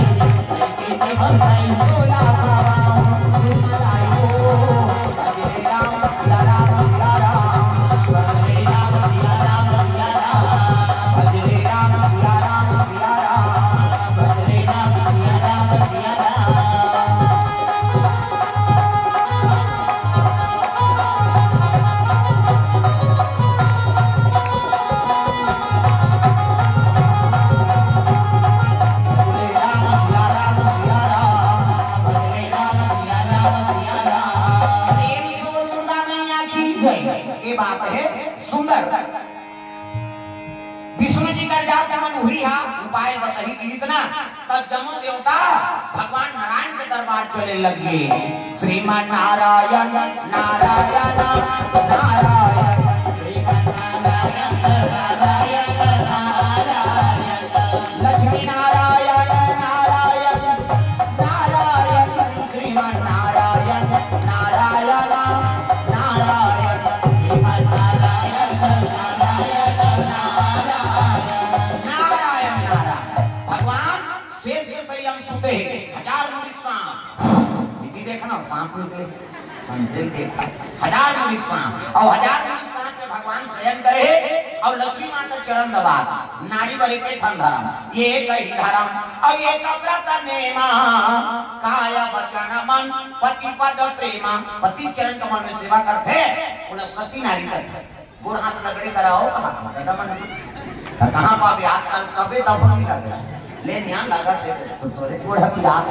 ममा दई, बोला बाबा, तुम आई हो। ये बात है सुंदर। विष्णु जी कर जात मन हुई हा उपाय बताही किहिस ना, तब जम्मो देवता भगवान नारायण के दरबार चले लग गए। श्रीमान नारायण, नारायण, नारायण, श्रीमान नारायण, नारायण, नारायण, लक्ष्मी नारायण, नारायण, नारायण, श्रीमान नारायण, नारायण, नारायण, श्रीमान नारायण, नारायण, नारायण, नारायण। भगवान शेष के सही हम सुते हैं, हजार मुड़ी सांप। विधि देखना, सांप निकले। हम दिल देखा, हजार मुड़ी सांप, और हजार मुड़ी सांप में भगवान शयन करे और लक्ष्मी माता चरण दबा। नारी बरे के ठन धर्म, ये कही धर्म, और ये व्रत नेमा, काय वचन मन पति पद प्रेमा। पति चरण कमल में सेवा करथे, ओला सती नारी करथे। गोर हाथ लगड़े कराओ, कहा, कहा, दादा मन। त कहाँ पाबे आजकल, कबे तब नहीं लग रहा। ले निया लगत हे, तो तोरे गोड़ हकी रात।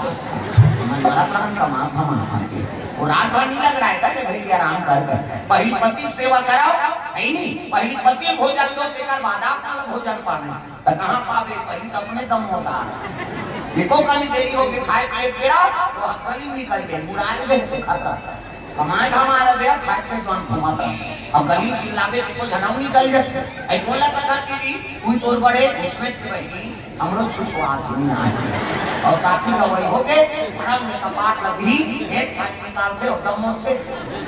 मन मरा करन कमा, कमा, कमा। वो रात भर नहीं लग रहा है, कहते भैया आराम कर, कर। पहली पति सेवा कराओ, है नहीं? पहली पति भोजन दो, तेकर बाद आप भोजन पाना। त कहाँ पाबे, पहली तो अपने दम होता। देखो कहीं देरी होगी, खाए पिए के रहो, तो कहीं निकल गए, मुराद में तो खतरा। कमाए धमाए रहे, खाए पिए तो घुमाता। अब गली चिल्लाबे, देखो झनाऊ निकल गए। ऐ बोला कथा दीदी, कोई तोर बड़े उसमें से बही, हमरो छुछुआ थी ना। और साथी का वही हो गए, धर्म में कपाट लगी, एक खाए निकालते हो, दम होते,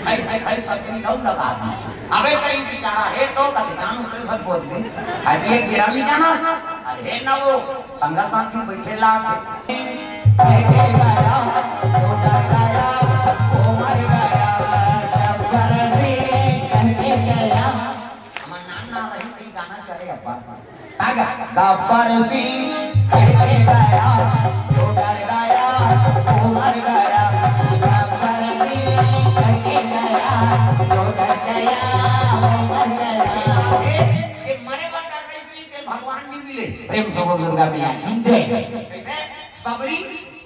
खाई, खाई, खाई, सब्जी लगा दी। अबे कहीं बेचारा है तो कभी काम उतरे भर बोल दे। अभी एक गिरा नहीं जाना। अरे हे ना वो संगा साथी बैठे लाग। कह के गया, वो डर गया, वो मर गया, गब्बर सिंह कह के गया। हमर नाम ना रही तो ये गाना चले अब्बा। तागा, गब्बर सिंह कह के गया, वो डर गया, वो मर गया, गब्बर सिंह कह के गया, वो डर गया, वो मर गया। ये, ये मरे बर डर रही इसलिए कि भगवान नहीं मिले। प्रेम से बोल दुर्गा मैया की जय। कैसे? सबरी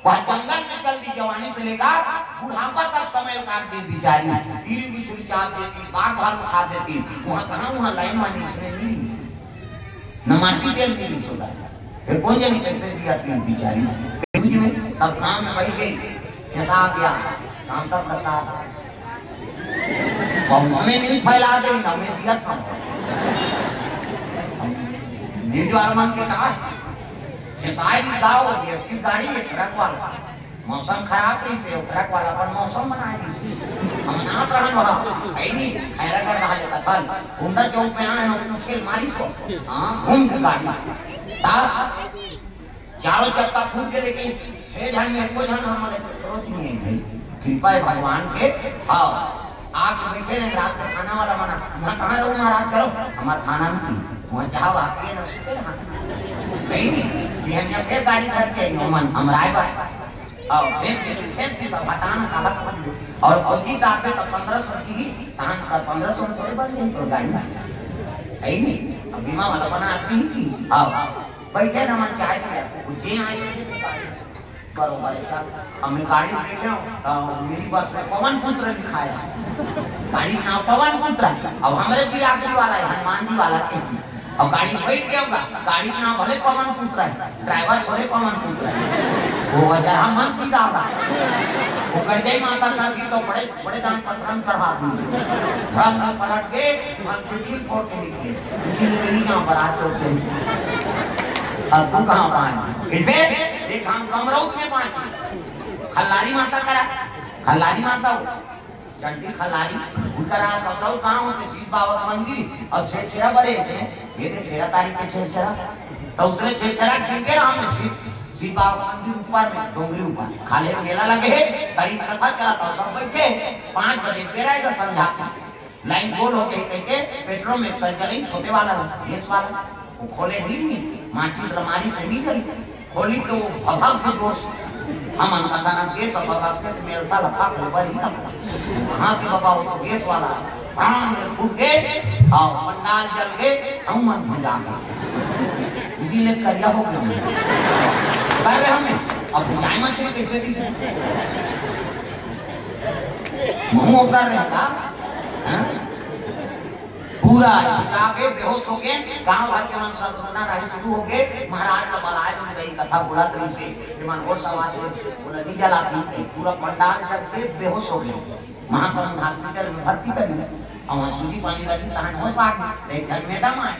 वह जंगल में चल दी, जवानी से लेकर बुढ़ापा तक समय काट दी बेचारी। गिरी बिछुरी चाप देती, बार भालू खा देती। वहाँ कहाँ, वहाँ लाइन वाली इसने नहीं दी। न माटी तेल मिली सोदा। फिर कौन जाने कैसे जिया थी बेचारी। दूज में सब काम में वही गई, फंसा गया, काम का प्रसाद। और उसने नहीं फैला दे, हमें जिया था। ये जो अरमान के कहा है, फंसाए भी गाओ और डीएसपी गाड़ी एक ट्रक वाला। मौसम खराब रहिस हे, ओकरा वाला अपन मौसम बनाए रहिस हे। हम नाच रहन वहाँ, है नहीं, खैरागढ़ रहा जो कथल, हुंडा चौक में आए हो, पीछे मारिस हो। हाँ, घूम के गाड़ी। ता चारों चक्का फूट के, लेकिन छह झन में एको झन हमन से क्रोध नहीं है भाई। कृपा है भगवान के। हाँ, आके बैठे रहे, रात का खाना वाला बना। यहाँ कहाँ रहू महाराज, चलो हमारे थाना में की। वहाँ जाओ, आपके नसीबे रहा। नहीं, नहीं, बिहनिया फिर गाड़ी धर के आई, हमन, हम राय बात। और फिर, फिर, फिर भी सब हटाना काला पकड़ लो। और फौजी का आते तो पन्द्रह सौ की, तहां का पन्द्रह सौ में थोड़े बन गई तो गाड़ी। है ही नहीं। अब बीमा वाला बना आती ही की। आओ, बैठे ना मन चाय पिया, वो जे आए लगे तो गाड़ी। बरोबर है, चल। अब मैं गाड़ी देखे हूँ, तो मेरी बस में पवन पुत्र लिखा है। गाड़ी का नाम पवन पुत्र है। अब हमारे बिरादरी वाला है, हनुमान जी वाला खेती। अब गाड़ी में बैठ गया होगा, गाड़ी का नाम भले पवन पुत्र है, ड्राइवर थोड़े पवन पुत्र है। वो वजह हम मन की दादा। वो कर जाई माता कर दी तो बड़े, बड़े दान पत्थर चढ़ा दी। धर्म में पलट के हम से दिल फोड़ के निकले। दिल में नहीं यहाँ पर आज से। अब तू कहाँ पाए? इसे एक हम कमरौत में पाँच। खल्लारी माता करा, खल्लारी माता हो। चंडी खल्लारी, उनका राम कपड़ा गांव होते शिव बाबा के मंदिर और छेरछेरा बरे इसमें, ये दे तेरह तारीख के छेरछेरा। तो उसने छेरछेरा गिर के राम में शिव, शिव बाबा के मंदिर ऊपर में, डोंगरी ऊपर। खाले मेला लगे है, करीब कथा चला था, सब बैठे, पाँच बजे फिर आएगा संझा का। लाइन गोल हो गई कह के पेट्रोल में सर्जरी छोटे वाला, गैस वाला, वो खोले ही नहीं, माचिस अलमारी में नहीं जली। खोली तो भभक के दोस्त, हम अनका था ना गैस और भभक के तो मेलता लफा गोबर ही ना। कहाँ के बाबा वो तो गैस वाला, भांग में फूट गए और पंडाल जल गए, हम मन भुला गए। इसीलिए करिया हो गया। कर रहे हमने, अब भुलाए मत चले कैसे भी। मुंह उतर रहे का? हाँ? पूरा जाके बेहोश हो गए, गांव भर के मन सब रोना रही शुरू हो गए। महाराज का बलाय में गई कथा बोला तो इसे कि मन होश आवाज से बोला, "नहीं जलाती।" पूरा पंडाल जल के बेहोश हो गए। महासमुंद हॉस्पिटल में भर्ती करी, और वहाँ सूजी पानी लगी, तहन होश आ गई। एक जन मैडम आए,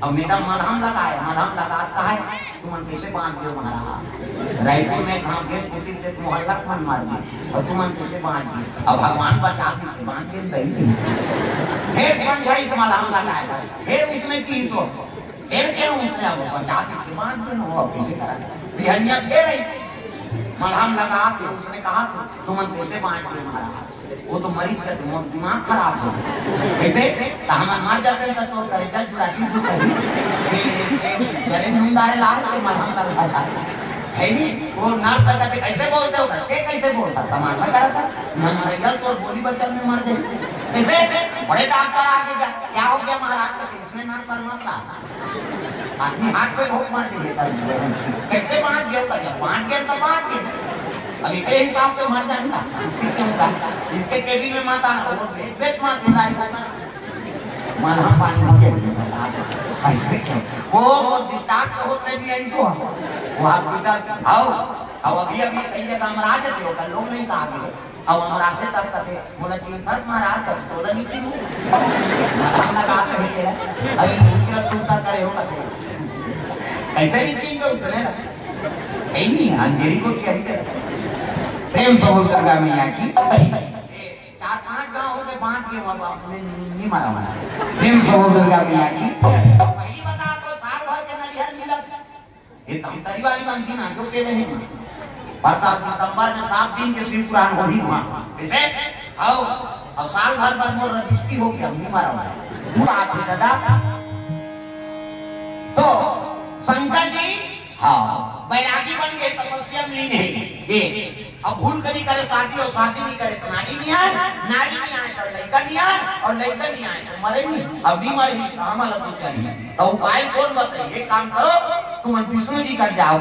अब मैडम मलहम लगाए, मलहम लगाता है, तुमन कैसे बांध दियो महाराज? रायपुर में कहाँ गैस कुटी देख मोहल्ला मन मार दिए, और तुमन कैसे बांध दियो? अब भगवान बचा दी, बांध के दई दी। फिर समझाई से मलहम लगाए, फिर उसने की सो, फिर क्या उसने अब बचा दी, बांध दे, वो अब कैसे करा? बिहनिया फिर ऐसे मलहम लगा के उसने कहा, तुमन कैसे बांध दियो महाराज? वो तो मरीज का दिमाग, दिमाग खराब हो गया। कैसे? तो हम मर जाते हैं तो करेजा जुड़ा दी तो कहीं। ये, ये, ये, चले नहीं डाले लाल के मलहम लगा था। है नहीं? वो नर्स कहते, "कैसे बोलते हो?" कहते, "कैसे बोलता? तमाशा करता। मैं मर गया तो बोली बचन में मर जाए।" कैसे? बड़े डॉक्टर आके क्या, क्या हो गया महाराज? तो इसमें नर्स मत रहा। आदमी हार्ट पे बहुत मार दीजिए कर। कैसे बांट गया? बांट गया तो बांट गया। अब इतने हिसाब से मर जाएगा। इससे क्या होगा? इसके केबिन में माता, वो बेच, बेच मार देता है। मलहम पानी हो गया, बता दो। ऐसे क्या? वो, वो डिस्चार्ज तो होते भी यही सो। वो हॉस्पिटल, आओ, अब अभी, अभी कहिए कामराज है, लोग, लोग नहीं कहा गए। अब हम राते तब कथे, बोला, "चिंता महाराज, तब तोला नहीं चिन्हू।" मलहम लगा कहे तेरा, अभी दूसरा सूता करे हो कथे। कैसे नहीं चिन्ह उसने ना? यही नहीं, अंधेरी को क्या ही करते। प्रेम से बोल दुर्गा मैया की। चार पांच गांव हो गए, बांट के वो बाप ने नहीं मारा मारा। प्रेम से बोल दुर्गा मैया की। पहली बता तो साल भर के नलिहर मिलत ये धमतरी वाली बनती ना, जो के नहीं। बरसात दिसंबर में सात दिन के शिव पुराण होही वहाँ। कैसे? आओ, और साल भर बाद मोर रजिस्ट्री हो गया, नहीं मारा हुआ है। वो बात है दादा। तो शंकर जी, हाँ, बैरागी बन गए, तपस्या में लीन है। ये अब भूल करी करे शादी और शादी नहीं करे तो नारी नहीं आए, नारी नहीं आए तो लड़का नहीं आए, और लड़का नहीं आए तो मरे नहीं। अब नहीं मरे, तो हमारा तो चाहिए। तो उपाय कौन बताइए? एक काम करो, तुम विष्णु जी कर जाओ।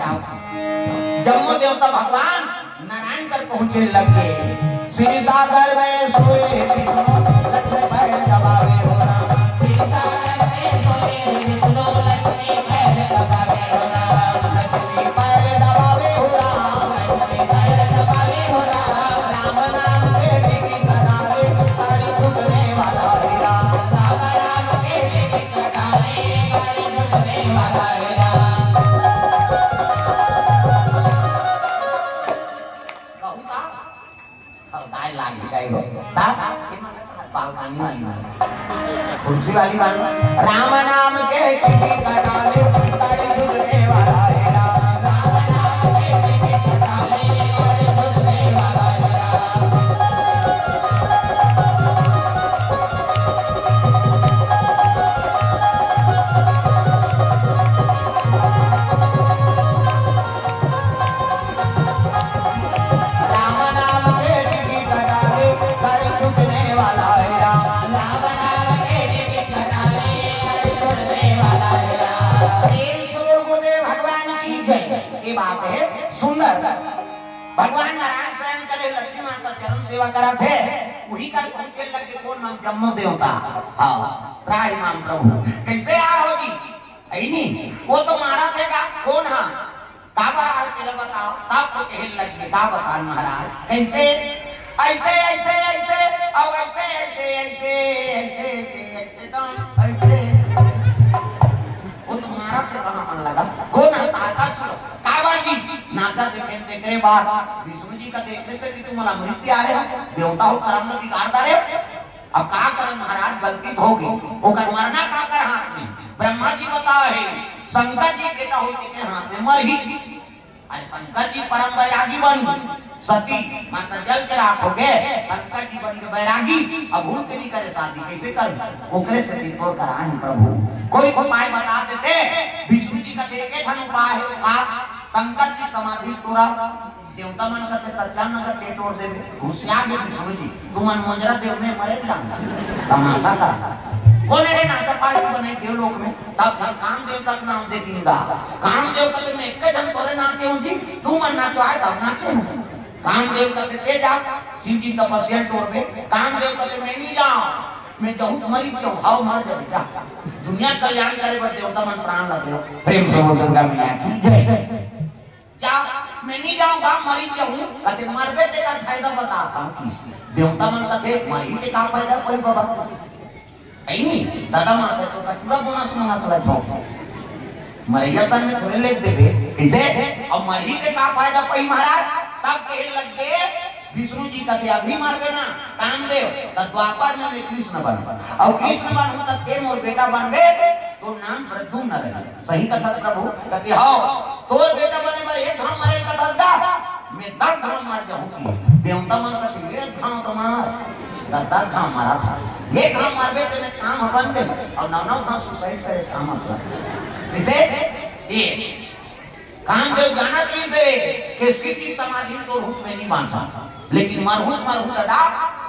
जम्मो देवता भगवान नारायण कर पहुंचे लग गए। श्री सागर में सोए विष्णु, लक्ष्मी पैर दबावे हो राम। लक्ष्मी पैर दबावे हो राम। राम नाम के बिगड़ी सदा रे, सारी छूटने वाला है राम। राम नाम के बिगड़ी सदा रे, सारी छूटने वाला है राम। गई हो। तब बालकनी वाली बात, कुर्सी वाली बात। राम नाम के टिकट डाले, टिकट छूटने वाला है राम। राम नाम के टिकट डाले, टिकट छूटने वाला है राम। राम नाम के टिकट कटावे, कर छूटने वाला है राम। राम नाम के टिकट कटावे, कर छूटने वाला है राम। प्रेम से बोल गुरुदेव भगवान की जय। ये बात है सुंदर। भगवान नारायण शयन करे, लक्ष्मी माता चरण सेवा करत हे, वही कर पहुंचे लगे कौन मन, जम्मो देवता। हाँ, त्राहि माम प्रभु। कैसे आ हो जी? है नहीं, वो तो मारा देगा कौन? हाँ, काबर आए तेला बताओ, तब तो कहे लग गए, का बतान महाराज, कैसे? ऐसे, ऐसे, ऐसे, अब ऐसे, ऐसे, ऐसे, ऐसे, ऐसे, ऐसे, तो ऐसे। वो तुम्हारा तो कहाँ मन लगा? कौन है तारका सुर? काबर जी? नाचा देखे, देख रे बात, विष्णु जी का देखने से भी तुम्हारा मृत्यु आ रहे, देवता हो, करम में बिगाड़ डाले। अब का करन महाराज, गलती तो होगे, ओकर मरना काकर हाथ में? ब्रह्मा जी बताए हे, शंकर जी बेटा होई तेकर हाथ में मरही। अरे शंकर जी परम बैरागी बन, सती माता जल के राख होगे, शंकर जी बन के बैरागी, अब भूल के नहीं करे शादी, कैसे कर? ओकरे से दिन तोर कराए हे प्रभु, कोई उपाय बता देते। विष्णु जी का एक ठन उपाय है, का? शंकर जी समाधि तोरा। देवता मन कथे, "कच्चा न कथे, तोड़ देबे।" होशियार बे विष्णु जी, तुमन मंजरा देव में मरे जान। तमाशा कर। कोने रे नाचा पार्टी बने देवलोक में? सब झन कामदेव तक नाम दे दिंगा। कामदेव कथे, "मैं एक जन तोरे नाचे हूँ जी, तुमन नाचो आए तब नाचे हूँ।" कामदेव कथे, "ते जा, शिव जी तपस्या तोड़बे।" कामदेव कथे, "मैं नहीं जाऊँ, मैं जाऊँ, मरी जाऊँ।" हाव, मर जा बेटा। दुनिया कल्याण करे बर देवता मन प्राण लगे। प्रेम से बोल दुर्गा मैया की जय। जा, मैं नहीं जाऊंगा, मरी जाऊं। कथे, "मरबे तेकर फायदा बताता हूँ किस।" देवता मन कथे, "मरही ते का फायदा कोई बाबा?" है नहीं, दादा मारते तो पूरा बोनस मोनस रहे छो। मरैया सन में थोड़े लेट देबे, इसे, "अब मरही ते का फायदा पई महाराज?" तब कहे लग गए, विष्णु जी कथे, "अभी मरबे ना, कामदेव, त द्वापर में मैं कृष्ण बन, और कृष्ण बन हूँ, तब ते मोर बेटा बनबे, तो नाम प्रद्युम्न रही।" सही कथा प्रभु कथे, "हव, तोर बेटा बने बर एक घाव मरे कथा गा, मैं दस घाव मर जाहूँ।" कि देवता मन कथे, "एक घाव तो मार, त दस घाव मरा था, एक घाव मरबे तेने काम अपन दे, और नौ नौ घाव सुसाइड करे से का मतलब?" इसे ये कामदेव जानत रहिस हे कि शिव जी समाधि तोर हूँ मैं नहीं बांधा, लेकिन मरहूँ मरहूँ दादा,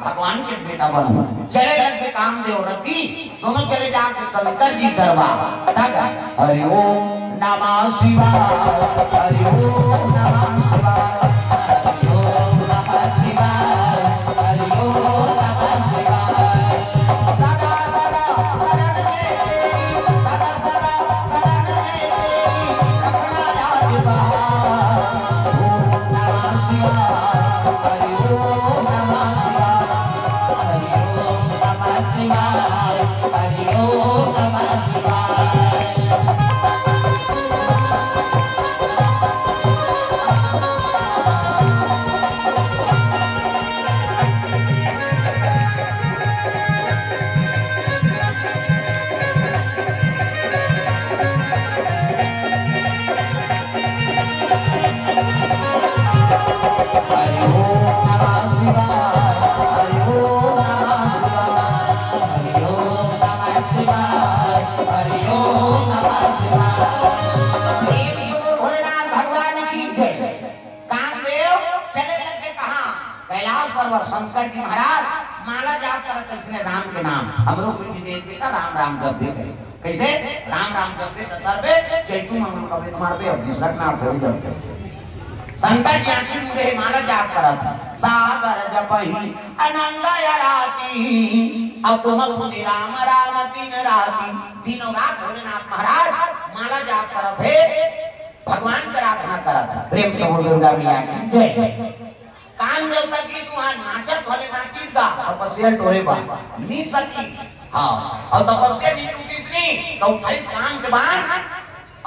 भगवान के बेटा बनहूँ। चले लगे कामदेव रति, दोनों चले जाके शंकर जी दरबार। तब हरि ओम नमः शिवाय, हरि ओम नमः शिवाय, हरि ओम नमः शिवाय, हरि ओम नमः शिवाय। सदा सदा शरण में तेरी, सदा सदा शरण में तेरी, रखना याद सहाय। ओम नमः शिवाय, हरि ओम नमः शिवाय, हरि ओम नमः शिवाय, हरि ओम नमः शिवाय। हरि ओम नमः शिवाय, हरि ओम नमः शिवाय, हरि ओम नमः शिवाय, हरि ओम नमः शिवाय। प्रेम से बोल भोलेनाथ भगवान की जय। कामदेव चले लगे कहाँ? कैलाश पर्वत। शंकर जी महाराज माला जाप करत इसने राम के नाम। हमरो कोई भी देख देता राम राम जप दे करे। कैसे? राम राम जप दे, दतर बे, चैतू मंगल कबे मार बे, अब दूसरा के नाम थोड़ी जप दे। शंकर जी आंखी मुंदे माला जाप करत, सागर जपहि अनंग अराती, अब तुम पुनि राम राम दिन राती। दिनों रात भोलेनाथ महाराज माला जाप करत हे, भगवान के आराधना करत हे। प्रेम से बोल दुर्गा मैया की जय। कामदेव का की सुहान नाचत भले नाचित गा, तपस्या टोरे बा, नी सकी। हाँ, और तपस्या नी टूटिस नी, तो उठाइस काम के बाण,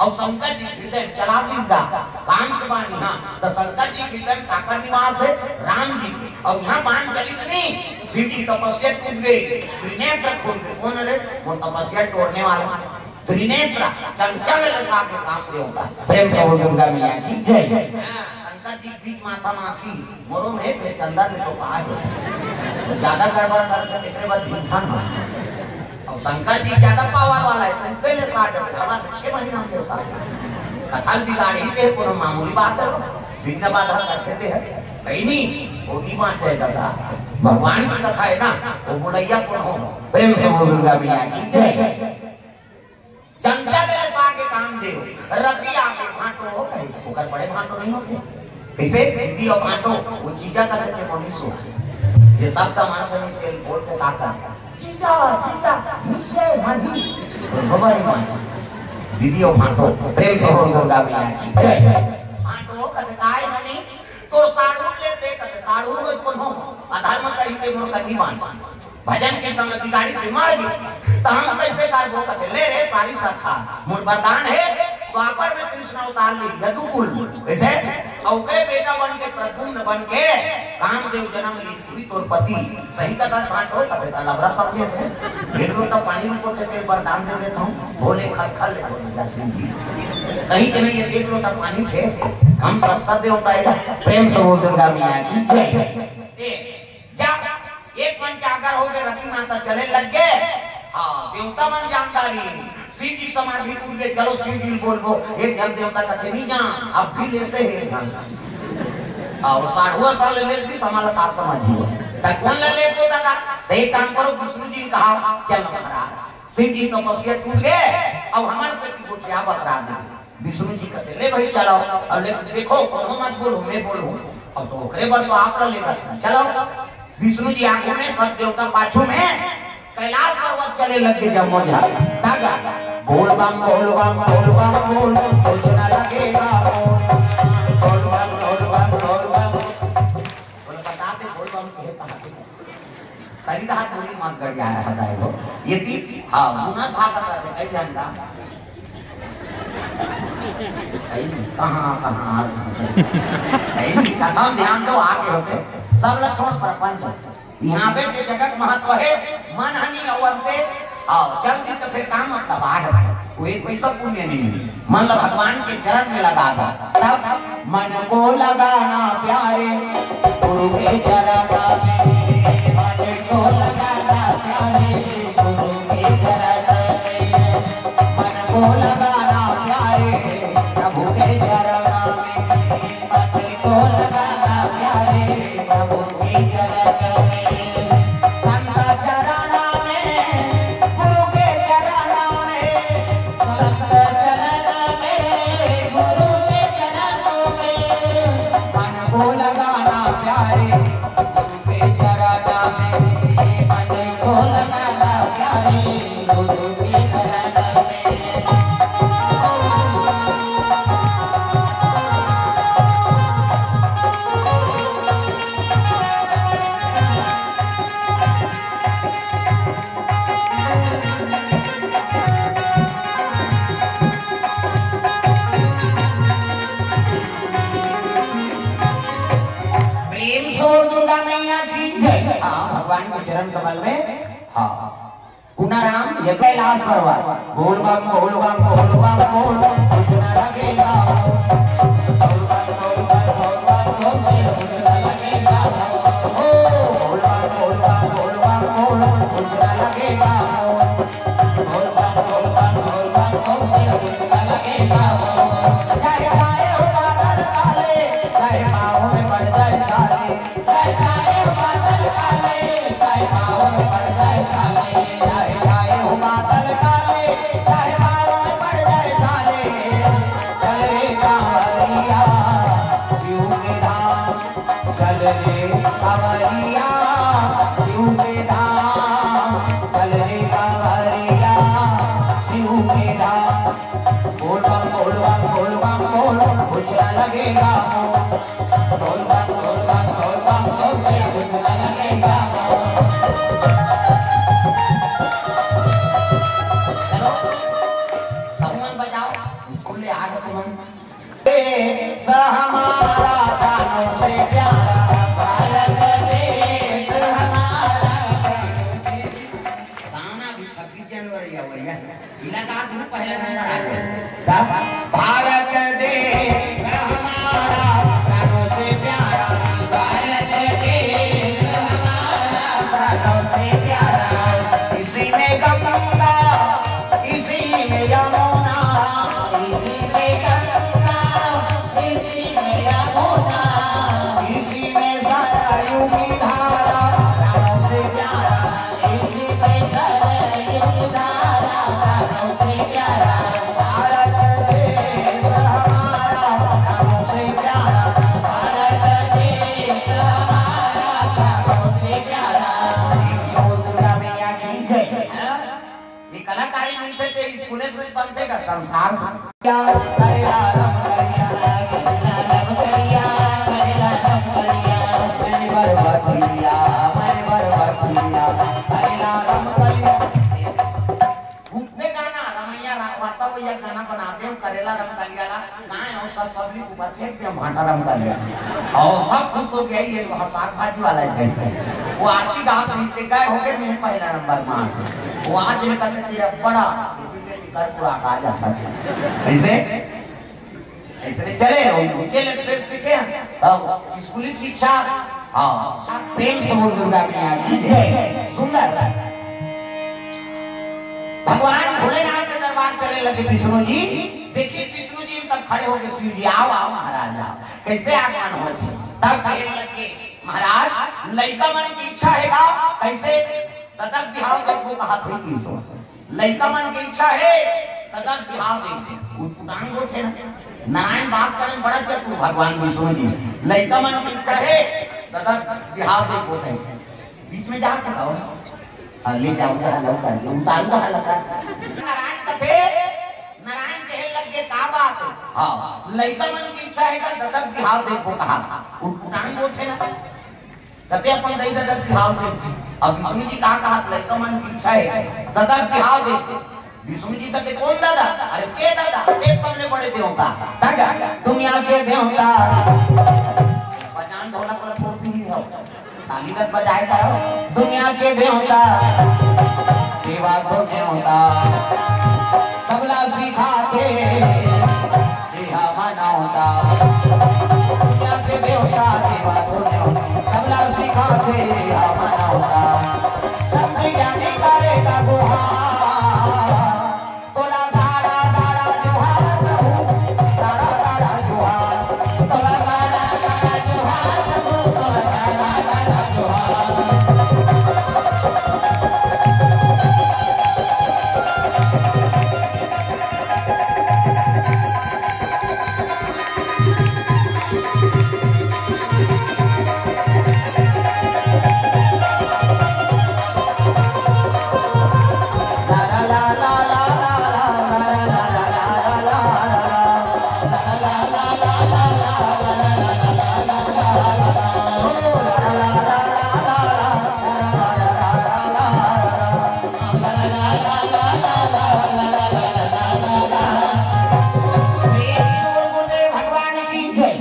अउ शंकर जी के हृदय में चला दीस गा, काम के बानी, हाँ, त शंकर जी के हृदय में काकर निवास हे? राम जी के। अउ इहाँ बाण चलिस नहीं, शिव जी तपस्या टूट गे, त्रिनेत्र खोल के, कौन रे? वो तपस्या तोड़ने वाला। त्रिनेत्र, चंचल लसा के काम देवता। प्रेम से बोल दुर्गा मैया की जय। हाँ, शंकर जी के बीच माथा माखी, मोरो में फिर चंदन में तो कहा जो। ज्यादा गड़बड़ करके तेकरे बाद ढीठन हो। अउ शंकर जी ज्यादा पावर वाला हे, उनके ले साथ है, हमारे छह महीना के साथ। कथा बिगाड़ ही दे, कोनो मामूली बात हे, विघ्न बाधा करते थे। कहीं नहीं, वो नहीं बाँचे दादा। भगवान की कथा हे ना, वो बोलैया कौन हो? प्रेम से बोल दुर्गा मैया की जय। चंचल लसा के काम देव, रतिया के भांटो हो कहे, ओकर बड़े भांटो नहीं होते। कइसे? दीदी अउ भांटो, वो जीजा का करके मम्मी सुना। ये सब का मानस में तेल बोल के काका, जीजा, जीजा, नीचे नहीं। तो बाबा ही मान। दीदी अउ भांटो, प्रेम से बोल दुर्गा मैया की जय। भांटो कथे, "काय मनी, तोर साढ़ू ले दे," कथे, "साढ़ू रोज कोनो अधर्म करी के मोर कथी मान।" भजन कीर्तन में बिगाड़ी के मर गे, त हम कइसे करबो? कथे, "ले रे सारी सखा, मोर वरदान हे, द्वापर में कृष्ण अवतार ले यदुकुल में, कइसे? अउ ओकरे बेटा बन के, प्रद्युम्न बन के, कामदेव जन्म ली, हुई तोर पति।" सही कथा भांटो, कथे, "त लबरा समझे से, एक लोटा पानी रुको थे, तेल वरदान दे देता हूँ, भोले खल खल ले बोले जा सिंह जी।" कहीं के नहीं, ये एक लोटा पानी थे, हम सस्ता दे होता है।" प्रेम से बोल दुर्गा मैया की जय। ए, जा, एक मन के आगर हो के रति माता चले लग गे। हाँ, देवता मन जानकारी। शिव जी समाधि टूट गे, चलो शिव जी बोलबो। एक झन देवता कथे, "नहीं जा, अब भी लेसे हे झन।" हाँ, वो साढ़ुआ साले ले दी, समाला का समझ हुआ। त कौन ले लेबो दादा? त एक काम करो, विष्णु जी कहा, "चल महाराज, शिव जी तपस्या टूट गे, अब हमर से की गोठिया बकरा दे।" विष्णु जी कथे, "ले भाई चलाओ।" अब ले देखो, कोनो मत बोलो, मैं बोलूं। अब तो ओकरे बर तो आप ला लेगा था। चलाओ। विष्णु जी आगू में, सब देवता पाछू में, कैलाश पर्वत चले लग गे जम्मो झन। तागा, बोल बम, बोल बम, बोल बम, बोल, कुछ ना लगेगा, बोल। बोल बम, बोल बम, बोल बम। बोले, बता दे, बोल बम कहे कहाँ के? तरी रहा, थोड़ी मत गड़िया रहा था वो। ये थी, हाँ, मुना भागत रहे, कई जानता। कहीं नहीं, कहाँ, कहाँ आ गए? कहीं नहीं, कथम ध्यान दो, आगे होते। सब लोग छोड़ प्रपंच। यहाँ पे जो जगत महत्व है, मन हनी अवंते, और चल दी तो फिर काम तबाह है। वो एक पैसा पुण्य नहीं है। मन ला भगवान के चरण में लगा दो। तब मन को लगाना प्यारे गुरु के चरण में, मन को लगाना प्यारे गुरु के चरण में, मन को लगाना प्यारे प्रभु के चरण में, मन को लगाना प्यारे प्रभु के चरण में। संत चरण में, गुरु के चरण में, संत चरण में, गुरु के चरण में, मन को लगाना प्यारे गुरु के चरण में, मन को लगाना प्यारे गुरु के चरण में। प्रेम से बोल दुर्गा मैया की जय। हाँ, भगवान के चरण कमल में। हाँ, पुनः राम ये कैलाश पर्वत। बोल बम, बोल बम, बोल बम, बोल, कुछ ना लगेगा। बोल बम, बोल बम, बोल बम, बोल, कुछ ना लगेगा। ओ, बोल बम, बोल बम, बोल बम, बोल, कुछ ना लगेगा। बोल बम, बोल बम, बोल बम, बोल, कुछ ना लगेगा। चाहे, चाहे हो बादल काले, चाहे पाँव में पड़ जाए छाले। चाहे, चाहे हो बादल काले, चाहे पाँव में पड़ जाए छाले। चाहे, चाहे हो बादल काले, चाहे पाँव में पड़ जाए छाले। चल रे कांवरिया, शिव के धाम। चल रे कांवरिया, शिव के धाम। चल रे कांवरिया, शिव के धाम। बोल बम, बोल बम, बोल बम, बोल, कुछ ना लगेगा। बोल बम, बोल बम, बोल बम, बोल, कुछ ना लगेगा। चलो, सब मन बजाओ। स्कूल पुलिस में बनते का संसार से। करेला रम करिया, करेला रम करिया, करेला रम करिया। मैं बरबटिया, मैं बरबटिया, करेला रम करिया। उतने गाना रमैया रा-, वाता वो ये गाना बना दे, करेला रम करिया ला, गाए और सब पब्लिक ऊपर फेंक दे, भाटा रम करिया। और सब खुश हो गया, ये वहाँ साग भाजी वाला ही देख के। वो आरती गाँव में देख गए होंगे, मैं पहला नंबर मार। वो आज ने कहते तेरा बड़ा, ये भी कर पूरा आ जाता है। ऐसे? ऐसे नहीं चले, वो ऊंचे लेवल पे सीखे हैं। अब स्कूली शिक्षा, हाँ, प्रेम से बोल दुर्गा मैया की जय। सुंदर। भगवान भोलेनाथ के दरबार चले लगे विष्णु जी। देखिए विष्णु जी तब खड़े होके शिव जी, "आओ, आओ महाराज, आओ।" कैसे आगमन होथे? तब कहे लगे, "महाराज, लइका मन की इच्छा हे का?" कैसे? तदक बिहाव तक वो कहा थोड़ी तीन सौ। लइका मन के इच्छा हे, तदक बिहाव दे दे। उठान गोठे ना। नारायण बात करे बड़ा चतुर भगवान विष्णु जी। लइका मन के इच्छा हे, तदक बिहाव दे गोठे। बीच में जाके कहो, "हाँ, ले जाऊंगा, हलो कर दे, उतारूंगा, हलो कर।" नारायण कथे, नारायण कहे लग गए, "का बात है?" "हाँ, लइका मन की इच्छा हे का, तदक बिहाव दे गोठे।" उठान गोठे ना। कते अपन दई ददक बिहाव दे। अब विष्णु जी का कहा, लइका मन की इच्छा हे, ददक बिहाव दे। विष्णु जी कथे, "कौन दादा?" "अरे के दादा, के सबले बड़े देवता।" दादा, दुनिया के देवता। बजान ढोलक वाला फुर्ती ही हो। ताली लग बजाए करो। दुनिया के देवता, देवा तो देवता। सबला सिखाथे, देहा मानवता। दुनिया के देवता, देवा तो देवता। सबला सिखाथे, देहा मानवता। सब ज्ञानी करे का गुहार। तोला गाड़ा गाड़ा जोहार प्रभु, गाड़ा गाड़ा जोहार। तोला गाड़ा गाड़ा जोहार प्रभु, तोला गाड़ा गाड़ा जोहार। भगवान की जय।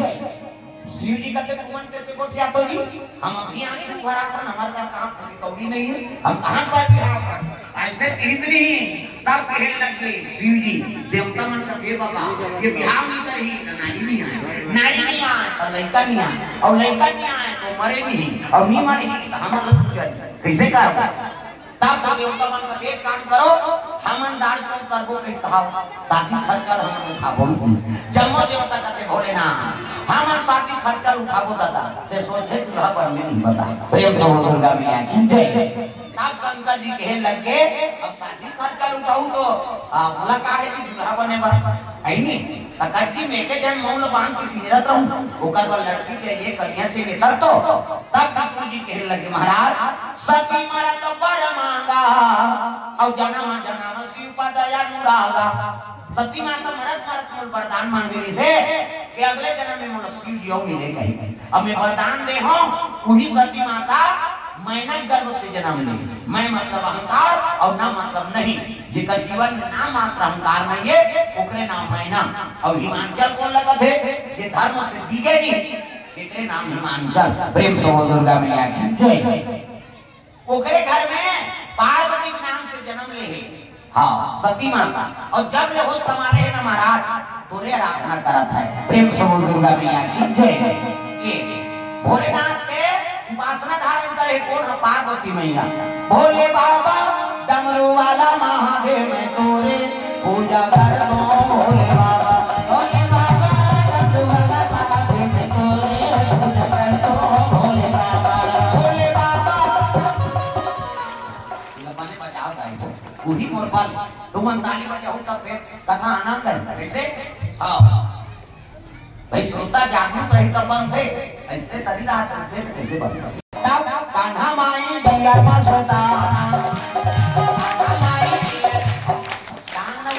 शिव जी कहते, "तुमन कैसे गोठिया तो जी? हम अभी आने को भरा था, हमारे पास कहाँ कौड़ी नहीं है, हम कहाँ पर बिहार पर?" ऐसे कहित नहीं, तब कहे लग गए शिव जी, देवता मन का, "हे बाबा, ये बिहार नहीं करी तो नारी नहीं आए, नारी नहीं आए तो लइका नहीं आए, और लइका नहीं आए तो मरे नहीं, और नहीं मरे तो हम लोग चल कैसे करबो?" तब तो देवता मन कथे, "एक काम करो, हमन दान चुन करबो कही कहाव, साथी खर्चा ल हमन उठाबो।" जम्मो देवता कथे, "भोलेनाथ, हमन साथी खर्चा ल उठाबो दादा, ते सोझे दूल्हा बनबे नहीं बता।" प्रेम से बोल दुर्गा मैया की जय। तब शंकर जी कहे लग गए, "अब साथी खर्चा ल उठाऊ तो आप बोला का है कि दूल्हा बने बर, है नहीं?" त कज्जी में के जन मौन बांध के पिंजरत रहूं, ओकर बर लड़की चाहिए, कन्या चाहिए, तब तो, तब विष्णु जी कहे लगे, "महाराज, सती मरत बर मांगा, अउ जनम जनम शिव पद अनुरागा।" सती माता मरत मरत मोल वरदान मांगे रिहिसे कि अगले जन्म में मोला शिव जी अउ मिले कही। अब मैं वरदान दे हूं, उही सती माता मैना गर्भ से जन्म ले। मैं मतलब अहंकार और ना मतलब नहीं। जेकर जीवन में ना मात्र अहंकार नहीं है, ओकरे नाम मैना। और हिमांचल कौन लगत है? जे धर्म से बिगे नहीं, एकरे नाम हिमांचल। प्रेम से बोल दुर्गा मैया की। जय। ओकरे घर में पार्वती के नाम से जन्म ले है। हाँ, सती माता। और जब ले होश संवारे है ना महाराज, तोरे आराधना करत है। प्रेम से बोल दुर्गा मैया की जय। ये भोलेनाथ के उपासना धारण करे कौन है? पार्वती मैया। भोले बाबा डमरू वाला महादेव मैं तोरे पूजा करबो भोले बाबा। भोले बाबा डमरू वाला महादेव मैं तोरे पूजा करबो भोले बाबा। भोले बाबा। बजाओ दाई, वही मोर बल। तुमन ताली बजाओ तब फिर कथा आनंद है। कैसे? हाँ। भाई श्रोता जागरूक रही तब बनथे, ऐसे तरी रहा तो फिर कैसे बनथे? तब कान्हा माई दिया मस्ताना। कान्हा माई, कान्हा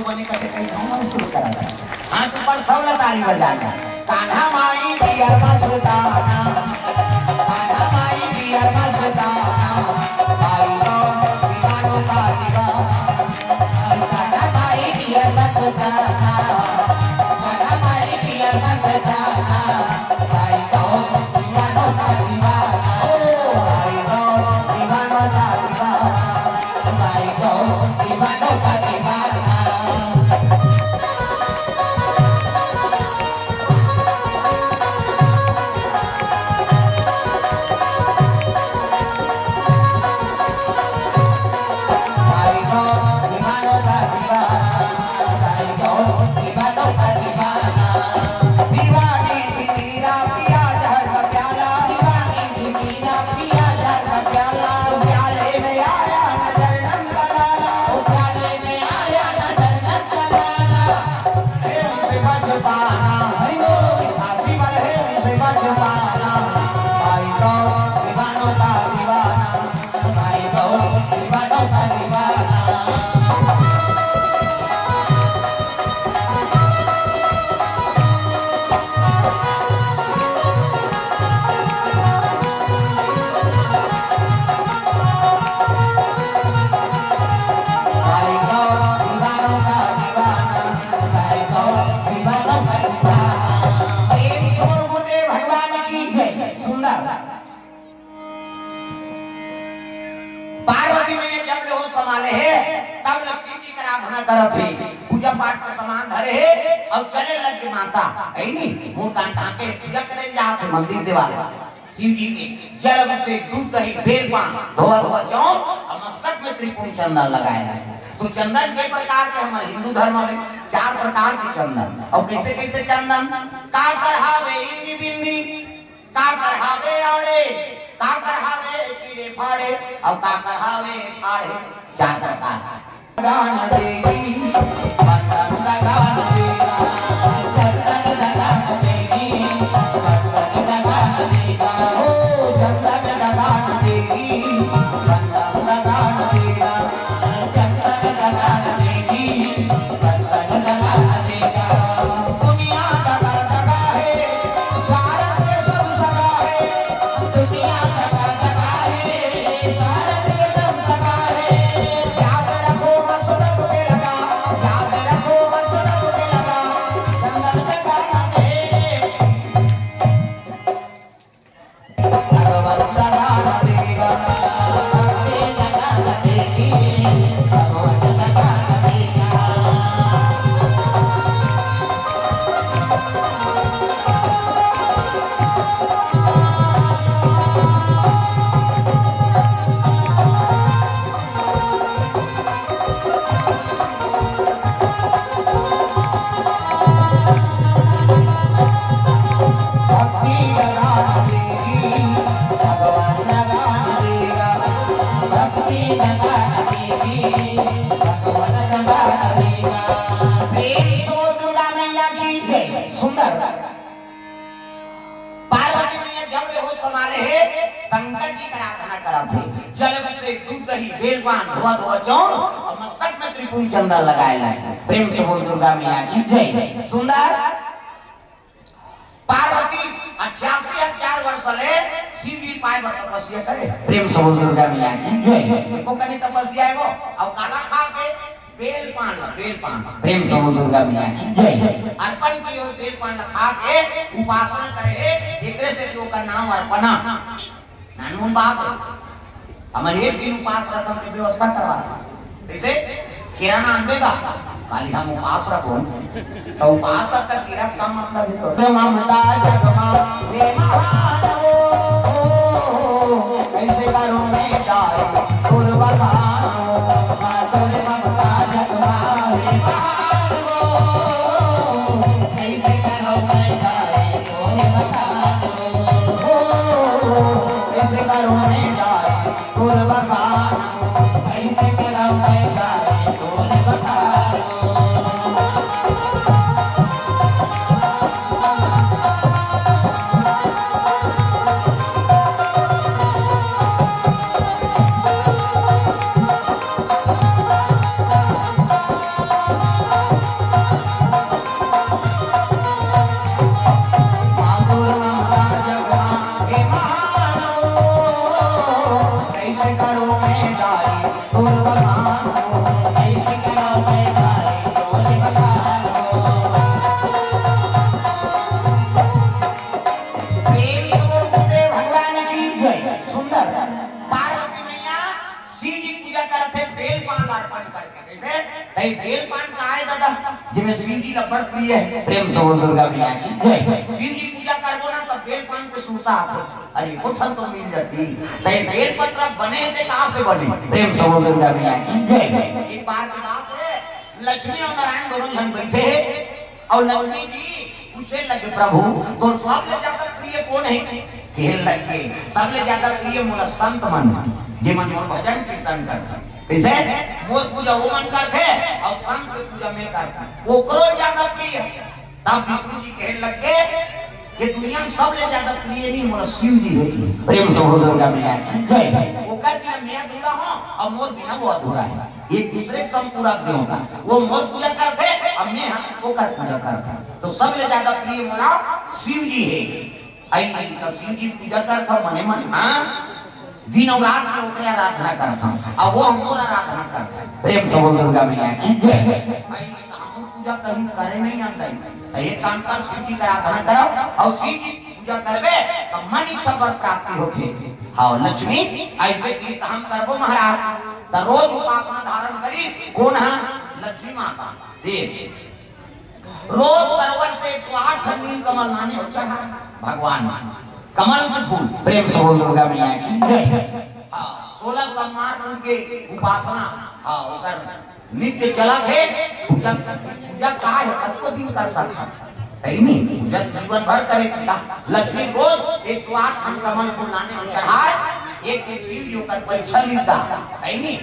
बने कथे कहीं हम शुरू करा। हाथ ऊपर सब ला ताली बजाना। कान्हा माई पियर मस्ताना, कान्हा माई पियर मस्ताना, भाई को दीवानों का दीवाना। कान्हा माई पियर मस्ताना, कान्हा माई पियर मस्ताना, भाई को दीवानों का दीवाना। ओ भाई को दीवानों का दीवाना। प्रेम से बोल गुरुदेव भगवान की जय। सुंदर। पार्वती मैया जब ले होश संभाले हे, तब ले शिव जी के आराधना करत हे, पूजा पाठ के सामान धरे हे अउ चले लग गे माता, हे नी? मुंह कान ढांके पूजा करे जात हे मंदिर देवाल। शिव जी के जल अभिषेक, दूध दही बेल पान, धोआ धोआ चाउर अउ मस्तक में त्रिपुंड चंदन लगाए हे। तो चंदन के प्रकार के हमर हिंदू धर्म में चार प्रकार के चंदन। अउ कैसे कैसे चंदन? काकर हावे इंदी बिंदी, काकर हावे आड़े, काकर हावे चीरे फाड़े, अउ काकर हावे ठाढ़े। चार प्रकार। दान देगी, बंधन का दान देगा। चंदन का दान देगी, बंधन का दान देगा। ओ चंदन का दान देगी, बंधन का दान देगा। चंदन का दान देगी, बंधन का दान देगा। दुनिया का दान देगा है, स्वार्थ के सब सगा है। दुनिया का दान देगा है, स्वार्थ के सब सगा है। याद रखो मसदब के लगा, याद रखो मसदब के लगा। चंदन का दान देगी। प्रेम से बोल दुर्गा मैया की जय। सुंदर। पार्वती मैया जब ले होश संभाले हे, शंकर जी के आराधना करत हे। जल अभिषेक, दूध दही, बेलपान, धोआ धोआ चाउर अउ मस्तक में त्रिपुंड चंदन लगाए लागे। प्रेम से बोल दुर्गा मैया की जय। सुंदर। पार्वती अठासी हजार वर्ष ले शिव जी पाए बर तपस्या करे। प्रेम से बोल दुर्गा मैया की जय। एको कनी तपस्या हे वो, अउ काला खा के बेल पान ला, बेल पान। प्रेम से बोल दुर्गा मैया की जय। अर्पण किए हुए बेल पान ला खा के उपासना करे हे, एकरे से कि ओकर नाम अर्पणा। नानमुन बात हे। हमन एक दिन उपास रखब के व्यवस्था करवा। जैसे किराना आनबे बा, काली हम उपास रखबो। तो उपास रख कर किरस का मतलब हे तो। ममता जगमा रे महान हो, कैसे करूं मैं जाए गुरु बखान हो। मातुर ममता जगमा रे महान हो, कैसे करूं मैं जाए गुरु बखान हो। हो, कैसे करूं मैं जाए गुरु बखान हो। कैसे करूं मैं जाए गुरु बखान हो। बेल पान का आय दादा, जेमे शिव जी ला बड़ प्रिय हे। प्रेम से बोल दुर्गा मैया की। जय। शिव जी पूजा करबो ना, तब बेल पान के सुरता आथे। अरे, एको ठन तो मिल जाती। त ये बेल पत्रा बने हे, ते कहाँ से बने? प्रेम से बोल दुर्गा मैया की। जय। एक बार की बात हे, लक्ष्मी और नारायण दोनों झन बैठे हे, और लक्ष्मी जी पूछे लगे, "प्रभु, तोर सबले ज्यादा प्रिय कोन हे?" कहे लगे, "सबले ज्यादा प्रिय मोला संत मन, जे मन मोर भजन कीर्तन करथे।" कइसे? मोर पूजा वो मन करथे और संत के पूजा मैं करथंव, ओकरो ज्यादा प्रिय। तब विष्णु जी कहे लगे, "ये दुनिया में सबले ज्यादा प्रिय नहीं, मोला शिव जी हे।" प्रेम से बोल दुर्गा मैया की। जय। ओकर बिना मैं अधूरा हंव और मोर बिना वो अधूरा हे। एक दूसरे के संपूरक देवता। वो मोर पूजा करथे, अब मैं ह ओकर पूजा करथंव। तो सबले ज्यादा प्रिय मोला शिव जी हे। अई तो शिव जी पूजा करथंव मने मन, हाँ, दिन और रात में ओकरे आराधना करथंव, अब वो हमर आराधना करथे। प्रेम से बोल दुर्गा मैया की। जय। अई तो हम पूजा कभी करे नहीं आंदई। तो एक काम कर, शिव जी के आराधना करव और शिव जी पूजा करबे, तो मन इच्छा वर प्राप्ति होथे। हाँ, लक्ष्मी, अइसे कीर्तन हम करबो महाराज। त रोज उपासना धारण करिस, कोन हा? लक्ष्मी माता। देख, रोज सरोवर से एक सौ आठ ठन नील कमल लाने अउ चढ़ा भगवान। कमल के फूल, प्रेम से बोल दुर्गा मैया की। हाँ, सोलह सोमवार उनके उपासना, हाँ, ओकर नित्य चलत हे। पूजा, पूजा का हे, कतको दिन कर सकत हे। हे नहीं, पूजा जीवन भर करे के ला। लक्ष्मी रोज एक सौ आठ ठन कमल फूल लाने में चढ़ाय, एक दिन शिव जी ओकर परीक्षा लेता। हे नहीं,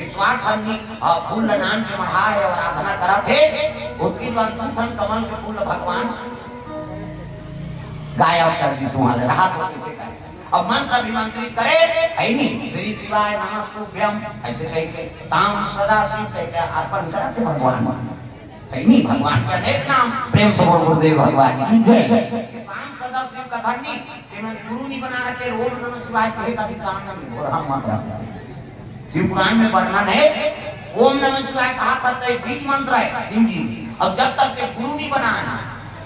एक सौ आठ ठन नी, आ, फूल लान के मढ़ाय हे, आराधना करत हे। ओतकी बाद दू ठन कमल के फूल भगवान गायब कर दिस, वहां ले रहा तो कैसे करे? अब मंत्र अभिमंत्रित करे, हे नहीं, "श्री शिवाय नमस्तुभ्यम", अइसे कहिके, "शाम सदा शिव" कहिके अर्पण करत हे भगवान। हे नहीं, भगवान के अनेक नाम। प्रेम से बोल गुरुदेव भगवान की जय। "शाम सदा शिव" कथा नहीं, ते मन गुरु नहीं बना रखे, ओम नमः शिवाय कहे का भी काम नहीं, और हम मंत्र रख देते। शिव पुराण में वर्णन हे, ओम नमः शिवाय कहा था, तो एक बीज मंत्र हे शिव जी। अब जब तक के गुरु नहीं बनाय,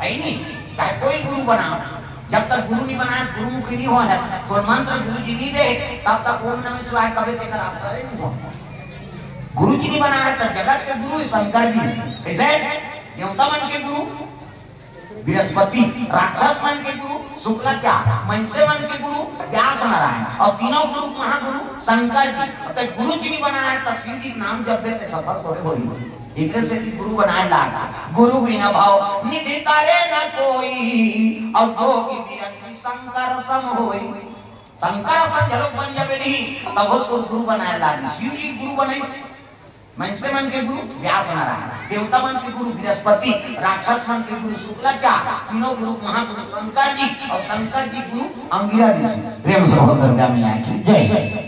हे नहीं, चाहे कोई गुरु बनाय, जब तक गुरु नहीं बनाय, गुरुमुखी नहीं होय, तो मंत्र गुरु जी नहीं दे, तब तक ओम नमः शिवाय कबे तेकर असर नहीं हो। गुरु जी नहीं बनाय, तो जगत के गुरु शंकर जी। कइसे? देवता मन के गुरु बृहस्पति, राक्षस मन के गुरु शुक्राचार्य, मनसे मन के गुरु व्यास नारायण, अउ तीनों गुरु महागुरु शंकर जी। अब ते गुरु जी नहीं बनाय, त शिव जी के नाम जपबे ते सफल थोड़े होही। एकरे सेती गुरु बनाय लाग, "गुरु बिन भव निधि तरे न कोई, अउ जोगी बिरंगी शंकर सम होई।" शंकर सम घलो बन जाबे नहीं, तब तो गुरु बनाय लाग। शिव जी गुरु बनाय मनसे मन के गुरु व्यास नारायण, देवता मन के गुरु बृहस्पति, राक्षस मन के गुरु शुक्राचार्य, तीनों गुरु महागुरु शंकर जी, अउ शंकर जी गुरु अंगिरा ऋषि। प्रेम से बोल दुर्गा मैया की जय।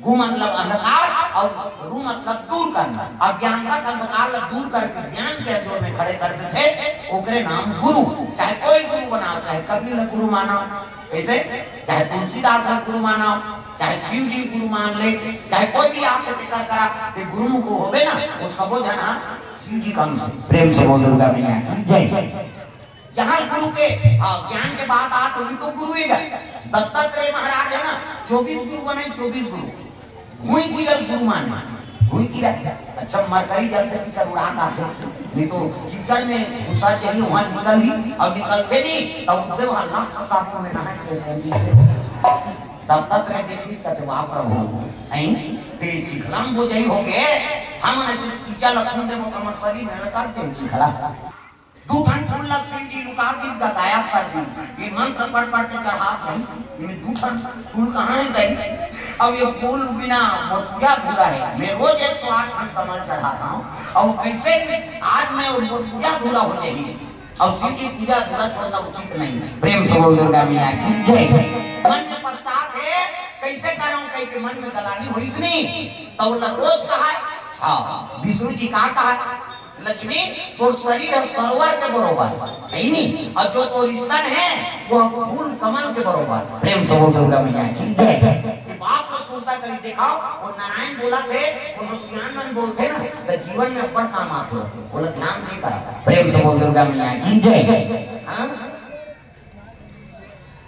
गु मतलब अंधकार अउ रु मतलब दूर करना। अज्ञानता के अंधकार ला दूर करके ज्ञान के अंजोर में खड़े कर देथे, ओकरे नाम गुरु। चाहे कोई गुरु बनाव, चाहे कबीर ला गुरु मानव, कइसे? चाहे तुलसीदास ला गुरु मानव, चाहे शिव जी गुरु मान ले, चाहे कोई भी आपके फिकर करा, ते गुरुमुख होबे ना, वो सबो झन हा शिव जी के अंश। प्रेम से बोल दुर्गा मैया की जय। जहाँ गुरु के, हाँ, ज्ञान के बात आत, उनको गुरु ही गए। दत्तात्रेय महाराज हे ना, चौबीस गुरु बने, चौबीस गुरु। भुइँ गिरल गुरु मान, भुइँ गिरल। अच्छा, मरकरी जल से कीचड़ उड़ा का थे, नहीं तो कीचड़ में घुसर जाही, वहाँ निकल ही, अउ निकलते नहीं, तब उठे वहाँ लाख सात में नहा के ऐसे नीचे। तब तक रे देखी, कहते, "वाह प्रभु, ऐं, ते चिखला में बोझई हो गए, हम ऐसे कीचड़ लखन देबो, तो हमर शरीर में लटक जाए चिखला।" दू ठन फूल ला शिव जी लुका दीस, गायब कर दीस। ये मंत्र पढ़ पढ़ के चढ़ात रही, ये दू ठन फूल कहाँ हे दई? अब ये फूल बिना मोर पूजा अधूरा हे। मैं रोज एक सौ आठ ठन कमल चढ़ात हंव, अउ कइसे आज मैं मोर पूजा अधूरा हो जाही? अउ शिव जी पूजा अधूरा छोड़ना उचित नहीं। प्रेम से बोल दुर्गा मैया की जय। मन में पछतात हे, कइसे करंव कहिके मन में गलानी होइस नहीं, त ओला रोज कहा, हाँ, विष्णु जी का कहा, लक्ष्मी, तोर शरीर ह सरोवर के बरोबर, हे नहीं? अउ जो तोर स्तन हे, वो फूल कमल के बरोबर। प्रेम से बोल दुर्गा मैया की जय। ये बात ला सुरता करी, देखव, वो नारायण बोलत हे, वो सियान मन बोलथे ना, त जीवन में अब्बड़ काम आथे, ओला ध्यान दे कर। प्रेम से बोल दुर्गा मैया की जय। हाँ?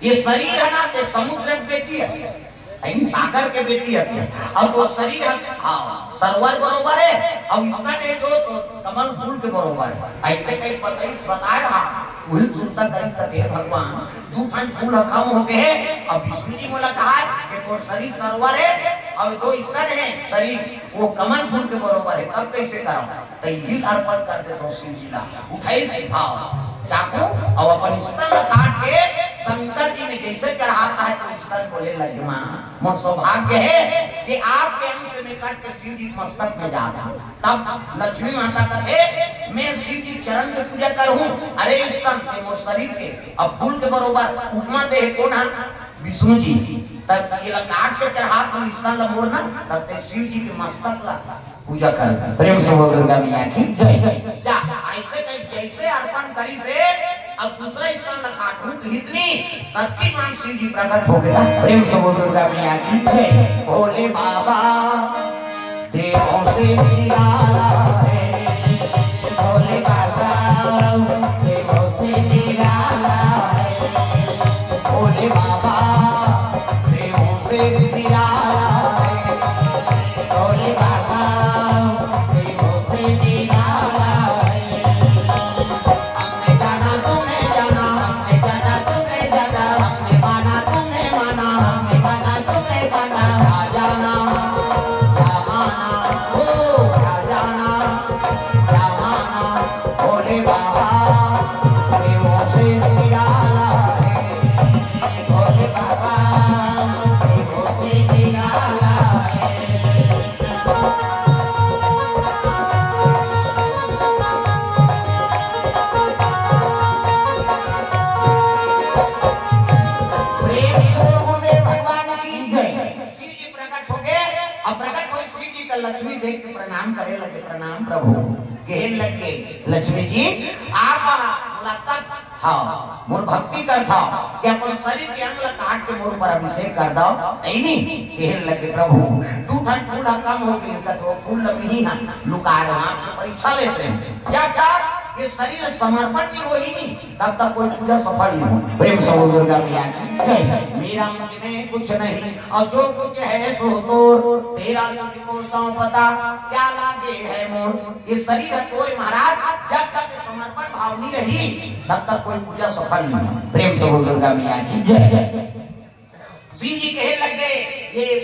ये शरीर हे ना, ते समुद्र के बेटी हे। अई सागर के बेटी हते। अउ तोर शरीर ह, हाँ, सरोवर बरोबर हे, अउ स्तन हे जो तो कमल फूल के बरोबर हे। अइसे कहीं बताइस, बताए रहा, उही तुरता करिस कथे, "हे भगवान, दू ठन फूल ह कम हो गे हे।" अब विष्णु जी मोला कहा हे कि तोर शरीर सरोवर हे, अउ दो स्तन हे शरीर, वो कमल फूल के बरोबर हे, तब कइसे करव? त इही ल अर्पण कर देथंव शिव जी ला। उठाइस, हाँ, चाकू, अउ अपन स्तन ला काट के शंकर जी में जइसे चढ़ात हे, तो स्तन बोले लगे, "माँ, मोर सौभाग्य हे कि आपके अंश में कट के शिव जी के मस्तक में जात हे।" तब लक्ष्मी माता कथे, "मैं शिव जी के चरण में पूजा करहूँ, अरे स्तन, ते मोर शरीर के अब फूल के बरोबर उपमा दे हे कोन हा?" विष्णु जी। "तब ये ला काट के चढ़ात हंव स्तन ला मोर ना, तब ते शिव जी के मस्तक ला पूजा कर।" प्रेम से बोल दुर्गा मैया की जय। जा, अइसे कहीं जइसे अर्पण करिस हे, अब दूसरा स्तन ला काटहूँ कहिस नी, तत्ती मान शिव जी प्रकट हो गे। प्रेम से बोल दुर्गा मैया की जय। भोले बाबा देवों से निराला है, भोले बाबा देवों से निराला है, भोले बाबा देवों से निराला है, भोले बाबा देवों से निराला है। हमने जाना, तुमने जाना, हमने जाना, तुमने जाना, हमने माना, तुमने माना, हमने माना, तुमने माना। क्या जाना, क्या माना, ओ, क्या जाना, क्या माना, भोले बाबा देवों से निराला है, भोले बाबा देवों से निराला है। प्रेम से बोल गुरुदेव भगवान की जय। शिव जी प्रकट हो गे। अब प्रकट होइस शिव जी त लक्ष्मी देख के प्रणाम करे लगे, "प्रणाम प्रभु।" कहे लगे, "लक्ष्मी जी, आप मुलाकात हव, मोर भक्ति करथव, कि अपन शरीर के अंग ला काट के मोर ऊपर अभिषेक कर दव।" अइनी कहे लगे, "प्रभु, दू ठन फूल ह कम हो गिस, त ओ फूल ल मिही ह लुकाए रहा, आपके परीक्षा लेत हंव। जब तक ये शरीर समर्पण नइ होही नी, तब तक कोई पूजा सफल नइ होही।" प्रेम से बोल दुर्गा मैया की जय। "मेरा मुझ में कुछ नहीं, और जो कुछ है सो तोर, तेरा तुझको सौंपता, क्या लागे है मोर।" ये शरीर ह तोर हे महाराज, जब तक ये समर्पण भाव नइ रही, तब तक कोई पूजा सफल नइ होही। प्रेम से बोल दुर्गा मैया की जय। शिव जी कहे लगे, "ये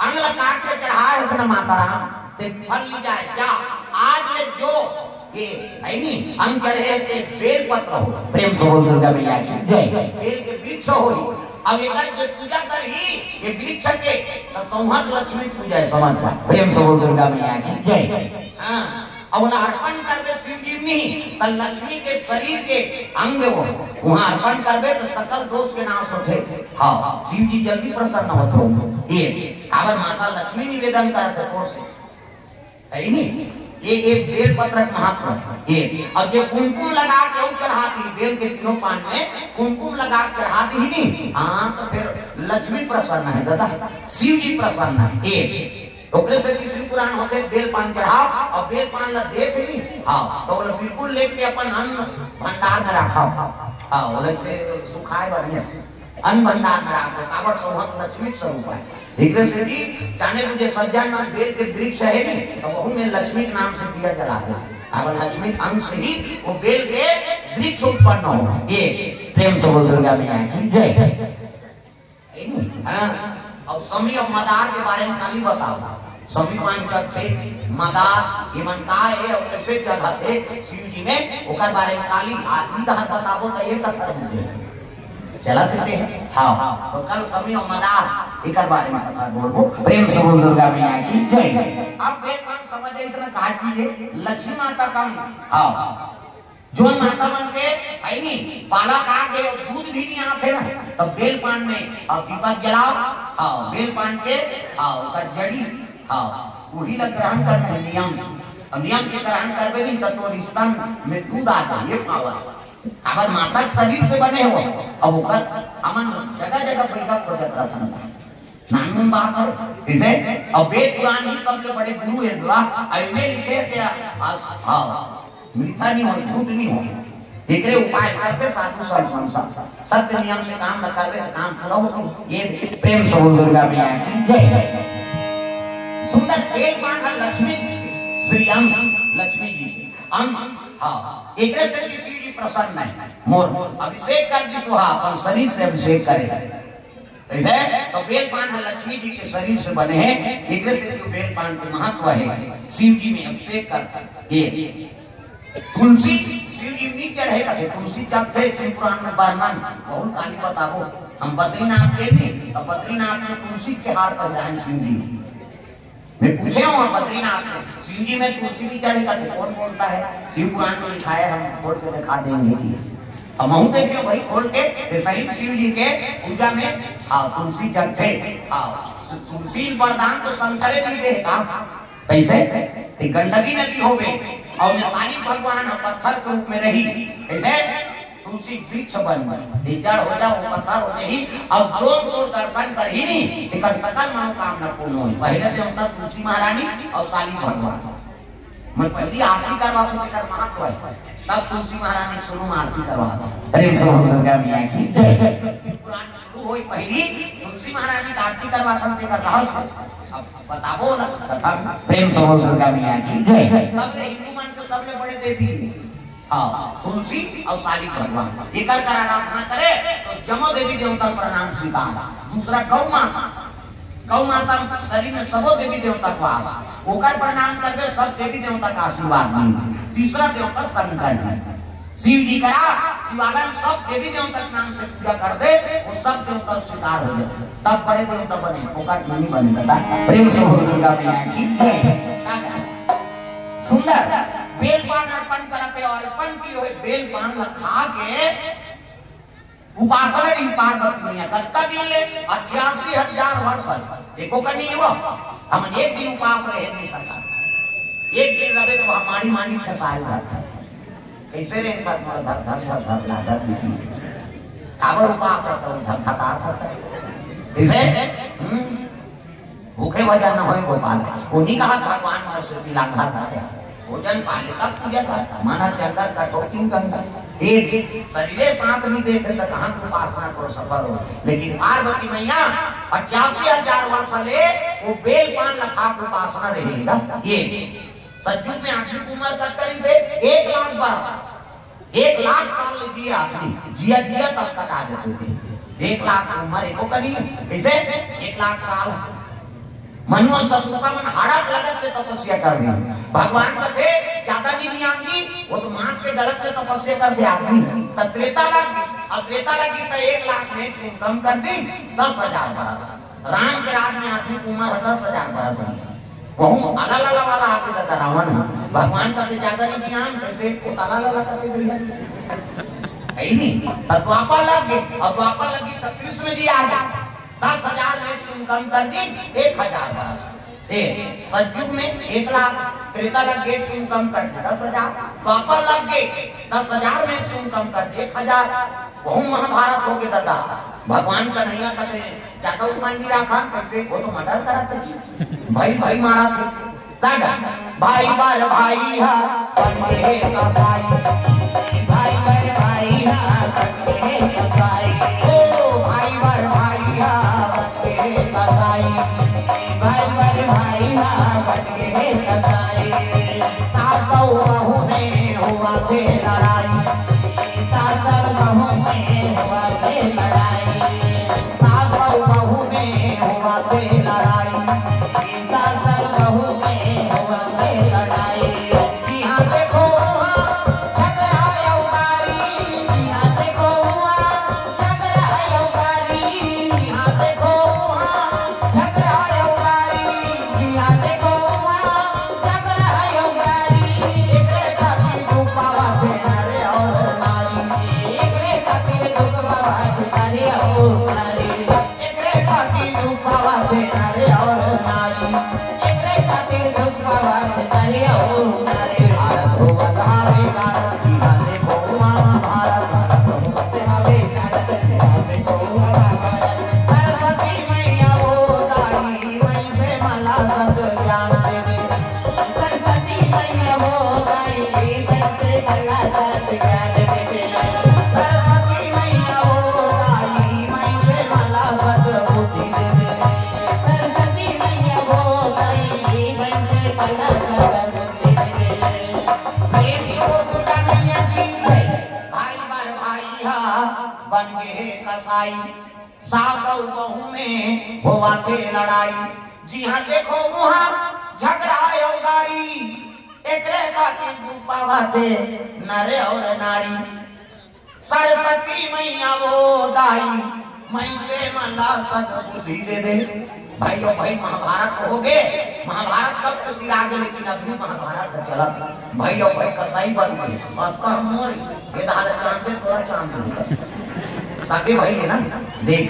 अंग ला काट के चढ़ाए हस ना माता राम, ते फल ली जाए जा, आज ले जो ये हे नी, अंग चढ़े हे ते बेल पत्र हो।" प्रेम से बोल दुर्गा मैया की जय। बेल के वृक्ष होही। अब एकर जे पूजा करही, ये वृक्ष के, त सौंहत लक्ष्मी पूजा हे, समझ पा। प्रेम से बोल दुर्गा मैया की जय। हाँ, अब ओला अर्पण करबे शिव जी में, त लक्ष्मी के शरीर के अंग वो, उहाँ अर्पण करबे त सकल दोष के नाश होथे। हाँ, शिव जी जल्दी प्रसन्न होथे। ये काबर माता लक्ष्मी निवेदन करत हे तोर से, हे नी? ये एक बेल पत्र के महत्व हे। ये, अब जे कुमकुम लगा के अउ चढ़ा दिही, बेल के तीनों पान में कुमकुम लगा के चढ़ा दिही नी, हाँ, त फिर लक्ष्मी प्रसन्न हे दादा, शिव जी प्रसन्न हे। ये ओकरे सेती शिव पुराण होथे, बेल पान चढ़ाव अउ बेल पान ल देत ही, हाँ, त ओला बिल्कुल लेके अपन अन्न भंडार में राखव। हाँ, ओला से सुखाए बर नहीं, अन्न भंडार में राख दे, काबर सौंहत लक्ष्मी के स्वरूप हे। एकरे सेती जाने बुझे सज्जन मन, बेल के वृक्ष हे नी, त वहू में लक्ष्मी के नाम से दिया जला दे, काबर लक्ष्मी के अंश ही वो बेल के वृक्ष उत्पन्न हो। ये प्रेम से बोल दुर्गा मैया की जय। हे नी? हाँ, अउ समी अउ मदार के बारे में काली बताव। समी पान चढ़थे, मदार, ये मन का हे अउ कइसे चढ़थे शिव जी में, ओकर बारे में काली आदि तहत बताबो त ये कथा बुझे। चला देते हैं। हाँ, त कल समी अउ मदार एकर बारे में कथा बोलबो। प्रेम से बोल दुर्गा मैया की जय। अब बेल पान समझ आइस ना का चीज हे, लक्ष्मी माता का। हाँ, जोन माता मन के, हे नी, बालक आ के दूध भी नइ आथे ना, त बेल पान में अउ दीपक जलाव, हाँ, बेल पान के, हाँ, ओकर जड़ी, हाँ, उही ला ग्रहण करना हे नियम से। अउ नियम से ग्रहण करबे नी, त तोर स्तन में दूध आ जाही, ये पावर। काबर माता के शरीर से बने हो, अब ओकर हमन जगह जगह पैदा खोजत रहथन। नानमुन बात हे, कइसे? अब वेद पुराण ही सबसे बड़े गुरु हे, दुआ, अउ एमे लिखे हे, आ, हाँ, मीठा नइ हो, झूठ नइ हो। एकरे उपाय करथे साधु संत मन सब। सत्य नियम से काम न करबे त काम पूरा होथे। ये प्रेम से बोल दुर्गा मैया की जय। सुंदर बेल पान ह लक्ष्मी, श्री अंश, लक्ष्मी जी के अंश। हाँ, एकरे से भी शिव जी प्रसन्न है। मोर अभिषेक कर दिस, वह अपन शरीर से अभिषेक करे। कैसे? तो बेल पान ह लक्ष्मी जी के शरीर से बने हैं, एकरे से जो बेल पान के महत्व है, शिव जी में अभिषेक कर ये तुलसी शिव जी नहीं चढ़े कथे, तुलसी चढ़थे शिव पुराण में वर्णन, बहुत कहानी बताबो। हम बद्रीनाथ के नहीं, तो बद्रीनाथ में तुलसी के हार पहिराए शिव जी। मैं पूछे हूँ बद्रीनाथ में, शिव जी में तुलसी भी चढ़े कथे, कौन बोलता है? शिव पुराण में लिखा है, हम खोल के दिखा देंगे कि अब महू देखियो भाई, खोल के, ये सही शिव जी के पूजा में, हाँ, तुलसी चढ़थे, हाँ, तुलसी वरदान तो शंकरे जी दे का, कैसे? ते गंदगी नदी होवे, और में सारी भगवान ह पत्थर के रूप में रही। कैसे? तुलसी वृक्ष बन जाए, ये जड़ हो जाओ, पत्थर हो जाए, और जो तोर दर्शन करही नहीं, तेकर सकल मनोकामना पूर्ण होई। पहले तो होता तुलसी महारानी और साली भगवान। मैं पहली आरती करवा तो तेकर महत्व है, तब तुलसी महारानी शुरू में आरती करवा दो। प्रेम से बोल दुर्गा मैया की जय। पुराण शुरू होई पहली तुलसी महारानी का आरती करवा कर तेकर रहस्य। अब बताबो ना कथा। प्रेम से बोल दुर्गा मैया की जय। सबले हिंदू मन के सबले बड़े देवी, हाँ, तुलसी और साली भगवान। एकर कर आराधना करे तो जमो देवी देवता प्रणाम स्वीकार। दूसरा गौ माता, गौ माता शरीर में सबो देवी देवता के वास, ओकर प्रणाम करबे, सब देवी देवता का आशीर्वाद मिलही। तीसरा देवता शंकर जी, शिव जी करा शिवालय में सब देवी देवता के नाम से पूजा कर दे, वो सब देवता स्वीकार हो जाथे, तब बड़े देवता बने, फोकट में नहीं बने दादा। प्रेम से बोल दुर्गा मैया की जय। सुंदर बेल पान अर्पण करत हे, और अर्पण की होय बेल पान ला खा के उपासना रही पार्वती मैया। कतका दिन ले? अट्ठासी हजार वर्ष। देखो कनी वो, हम एक दिन उपास रहे नहीं सकता। एक दिन रहे तो हमारी मानी खसाए जाता। कैसे रे? धर धर धर धर धर धर धर धर। काबर उपास है तो धर धर धर धर। कैसे? हम्म। भूखे भजन न होय गोपाल। वो नहीं कहा भगवान मोर से तिलांघा था क्या? भोजन पाले तब पूजा करता। माना चंदन कठौती गंगा। ये शरीर साथ नहीं देते तो कहाँ की उपासना को सफल हो? लेकिन पार्वती मैया पचासी हजार वर्ष ले वो बेल पान लखा के उपासना रहेगा। ये सतयुग में आदमी की उम्र कब करी से एक लाख वर्ष। एक लाख साल ले जिए आदमी, जिया जिया तस कटा देते थे। एक लाख उम्र एको करी, कैसे? एक लाख साल। मनु अउ सतरूपा मन हाड़ा के लगत ले तपस्या कर दी। भगवान कथे, ज्यादा नहीं ध्यान दी, वो तो मांस के गलत ले तपस्या कर दे आदमी। त त्रेता लग गई, अब त्रेता लग गई तो एक लाख में से कम कर दी, दस हजार बरस। राम के राज में आदमी की उम्र है दस हजार बरस। वहू अलालाला वाला आके दादा रावण ह। भगवान कथे ज्यादा नहीं ज्ञान से, से को अलालाला कथे भैया। है ही नहीं। तब द्वापर लग गए, और द्वापर लग गए तब कृष्ण जी आ गए। दस हजार में एक सुन कम कर दी, एक हजार बरस। ए, सतयुग में एक लाख, त्रेता लग गए, एक सुन कम कर दी, दस हजार। द्वापर लग गए, दस हजार में एक सुन कम कर दी, एक हजार। वहू महाभारत हो गए दादा। भगवान कन्हैया कथे, ज्यादा उपमान नहीं रखा, कैसे वो तो मर्डर करा थे, भाई भाई मारा थे। दादा, भाई बर भाई हा, बन के कसाई। भाई बर भाई हा, बन के कसाई। ओ, भाई बर भाई हा, बन के कसाई। भाई बर भाई हा, बन के कसाई। सास अउ बहू में हुआ थे लड़ाई। सास अउ बहू में हुआ थे लड़ाई। सास अउ बहू में हुआ थे लड़ाई। सास अउ बहू में हुआ थे लड़ाई। जिहाँ देखो वहाँ झगड़ा अउ गारी। जिहाँ देखो वहाँ झगड़ा अउ गारी। जिहाँ देखो वहाँ झगड़ा अउ गारी। जिहाँ देखो वहाँ झगड़ा अउ गारी। एकरे खातिर दुख पावा थे नर अउ नारी। एकरे खातिर दुख पावा थे नर अउ नारी। एकरे खातिर दुख पावा थे नर अउ नारी। एकरे खातिर दुख पावा थे नर अउ नारी। भारत हो बधावे भारत की हाले बहुआ महाभारत। भारत हो बधावे भारत की हाले बहुआ महाभारत। सरस्वती मैया वो दाई, वैसे मला सत ज्ञान देवे। सरस्वती मैया वो दाई, वैसे मला सत ज्ञान देवे। कसाई, सास अउ बहू में होवाथे लड़ाई। जिहाँ देखो उहाँ झगड़ा अउ गारी, एकरे खातिर दुख पावाथे नर अउ नारी। सरस्वती मैया वो दाई, मनसे मन ला सद्बुद्धि दे दे। भाई, ओ भाई, महाभारत तो हो गए, महाभारत कब तो सिरा गए, लेकिन अभी महाभारत तो चलत हे। भाई, ओ भाई, कसाई बन गए, और कम मोर, ये दादा चांद पे, थोड़ा चांद पे। साथे भाई है ना, देख,